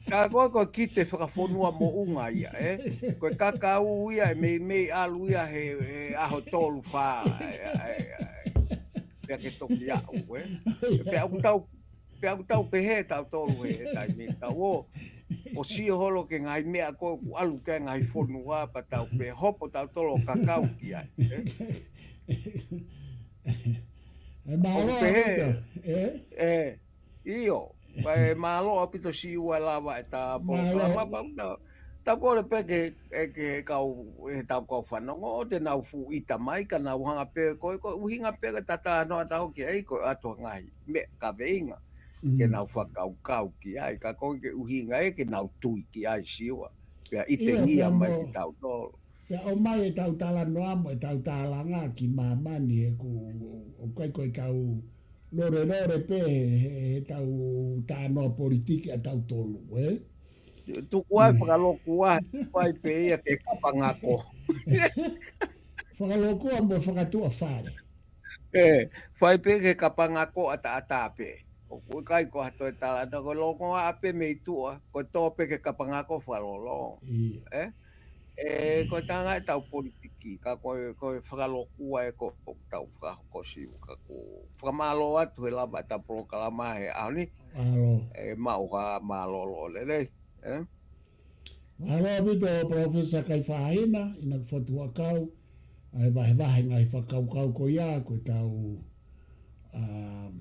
ka ko e, ko e kite fakafonua moʻunga ia, ē? Ko e kakau ia, ʻe meimei ʻalu ia he, he ʻaho tolu fā, ē, ē, ē, ē. Pea ke toki aʻu, ē? Pea ʻoku tau, pea ʻoku tau pehē tautolu he, he taimi tau ō, ʻo sio holo ki he ngaahi meʻa ko ē ʻoku ʻalu ki ai e ngaahi fonua, pea tau pehē hopo tautolu ʻo kakau ki ai, ē? ʻE mālō ʻOku pehē, ʻaupito, ē? ē, ʻIo, pea mālō ʻaupito Siua lava ʻeta Mālō. polokalama pea tau, tau kole pē ke, ʻe ke kau, ʻe tau kau fanongo, ʻoku te nau fuʻu ʻita mai, ka nau hanga pē ko e, ko e ʻuhinga pē ke tatanoa tau ki ai, ko e ʻatu ngaahi meʻa kaveinga. ke nau fakakaukau ki ai, ka ko e ʻuhinga ē ke nau tui ki ai, Siua. Pea ʻitengia mai kitautolu. Pea ʻomai ʻetau talanoa mo ʻetau tālanga ki māmani he ʻoku ʻikai ko ʻetau lolelole pē he, he, he ʻetau talanoa politiki ʻatautolu, ē? Tuku ai fakalokua, fai pē ia ke kapangako. Fakalokua mo fakatuʻa fale. ʻE, fai pē ke kapangako ʻataʻatā pē. ʻOku ʻikai ko ha toe talanoa, ko e longoaʻa pē mei tuʻa, ko e tō pē ke kapangako fakalolongo. ʻE? ʻE, ko e tanga ʻetau politiki, ka ko e, ko e fakalokua ē ko, ʻoku tau fakahoko, Siua, ka ʻoku fakamālō atu he lava ʻetau polokalama he ʻaho ni. ʻE, maʻu ha mālōlō lelei. ʻE? Mālō ʻaupito Professor Kaifahina, ʻi he fotu ʻakau, ʻa e vahevahe ngaahi fakakaukau ko ia, ko ʻetau, um,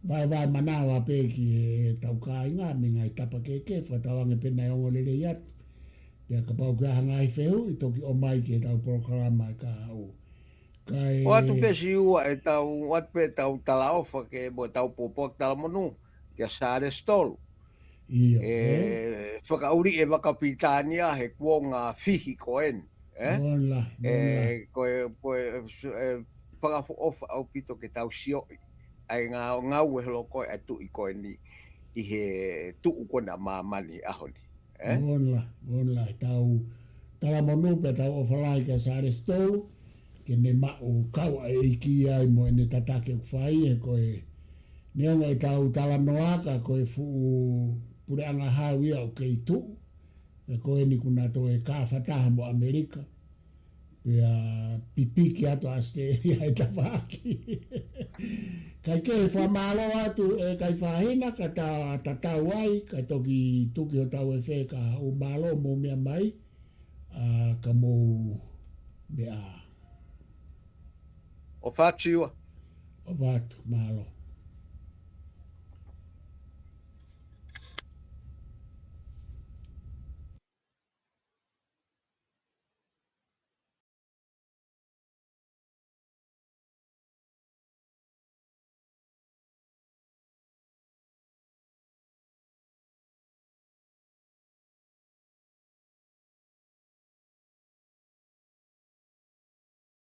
vahevahe manava pē ki heʻetau kāinga, mei he ngaahi tapa kehekehe, fakatauange pē naʻe ongo lelei atu. Pea kapau ʻoku ʻi ai ha ngaahi fehuʻi, toki ʻomai ki heʻetau polokalama ʻe kahaʻu. Kae ʻoatu pē, Siua, ʻetau, ʻoatu pē ʻetau talaʻofa ke mo ʻetau pōpoaki talamonū, kia Sālesi Tolu. ʻIo, ʻe, fakaʻuli ʻe Vaka Pilitānia he kuonga fihi ko eni, ē? ʻE, ko e, ko e, ʻe, fakaʻofoʻofa ʻaupito ke tau sioʻi ʻa e ngā-, ngāue holo ko ē ʻa e tuʻi ko eni ʻi he tuʻu ko ena ʻa māmani ʻaho ni, ē? Moʻoni lahi, moʻoni lahi. Tau talamonū pea tau ʻofa lahi kia Sālesi Tolu, ke ne maʻu kau ʻa e ʻEiki ai mo ʻene tataki ʻoku fai, he ko e neongo ʻetau talanoa ka ko e fuʻu puleʻanga hau ia ʻoku kei tuʻu. Pea ko eni kuo na toe kāfataha mo ʻAmelika. Pea pipiki atu ʻa ʻAositelēlia he tafaʻaki. Kae kehe, fakamālō atu ʻe Kaifahina, ka ta, tatau ai, ka toki tuki hotau efe, ka ʻoku mālō mou meʻa mai, ʻa, ka mou meʻa. ʻOfa atu, Siua. ʻOfa atu, mālō.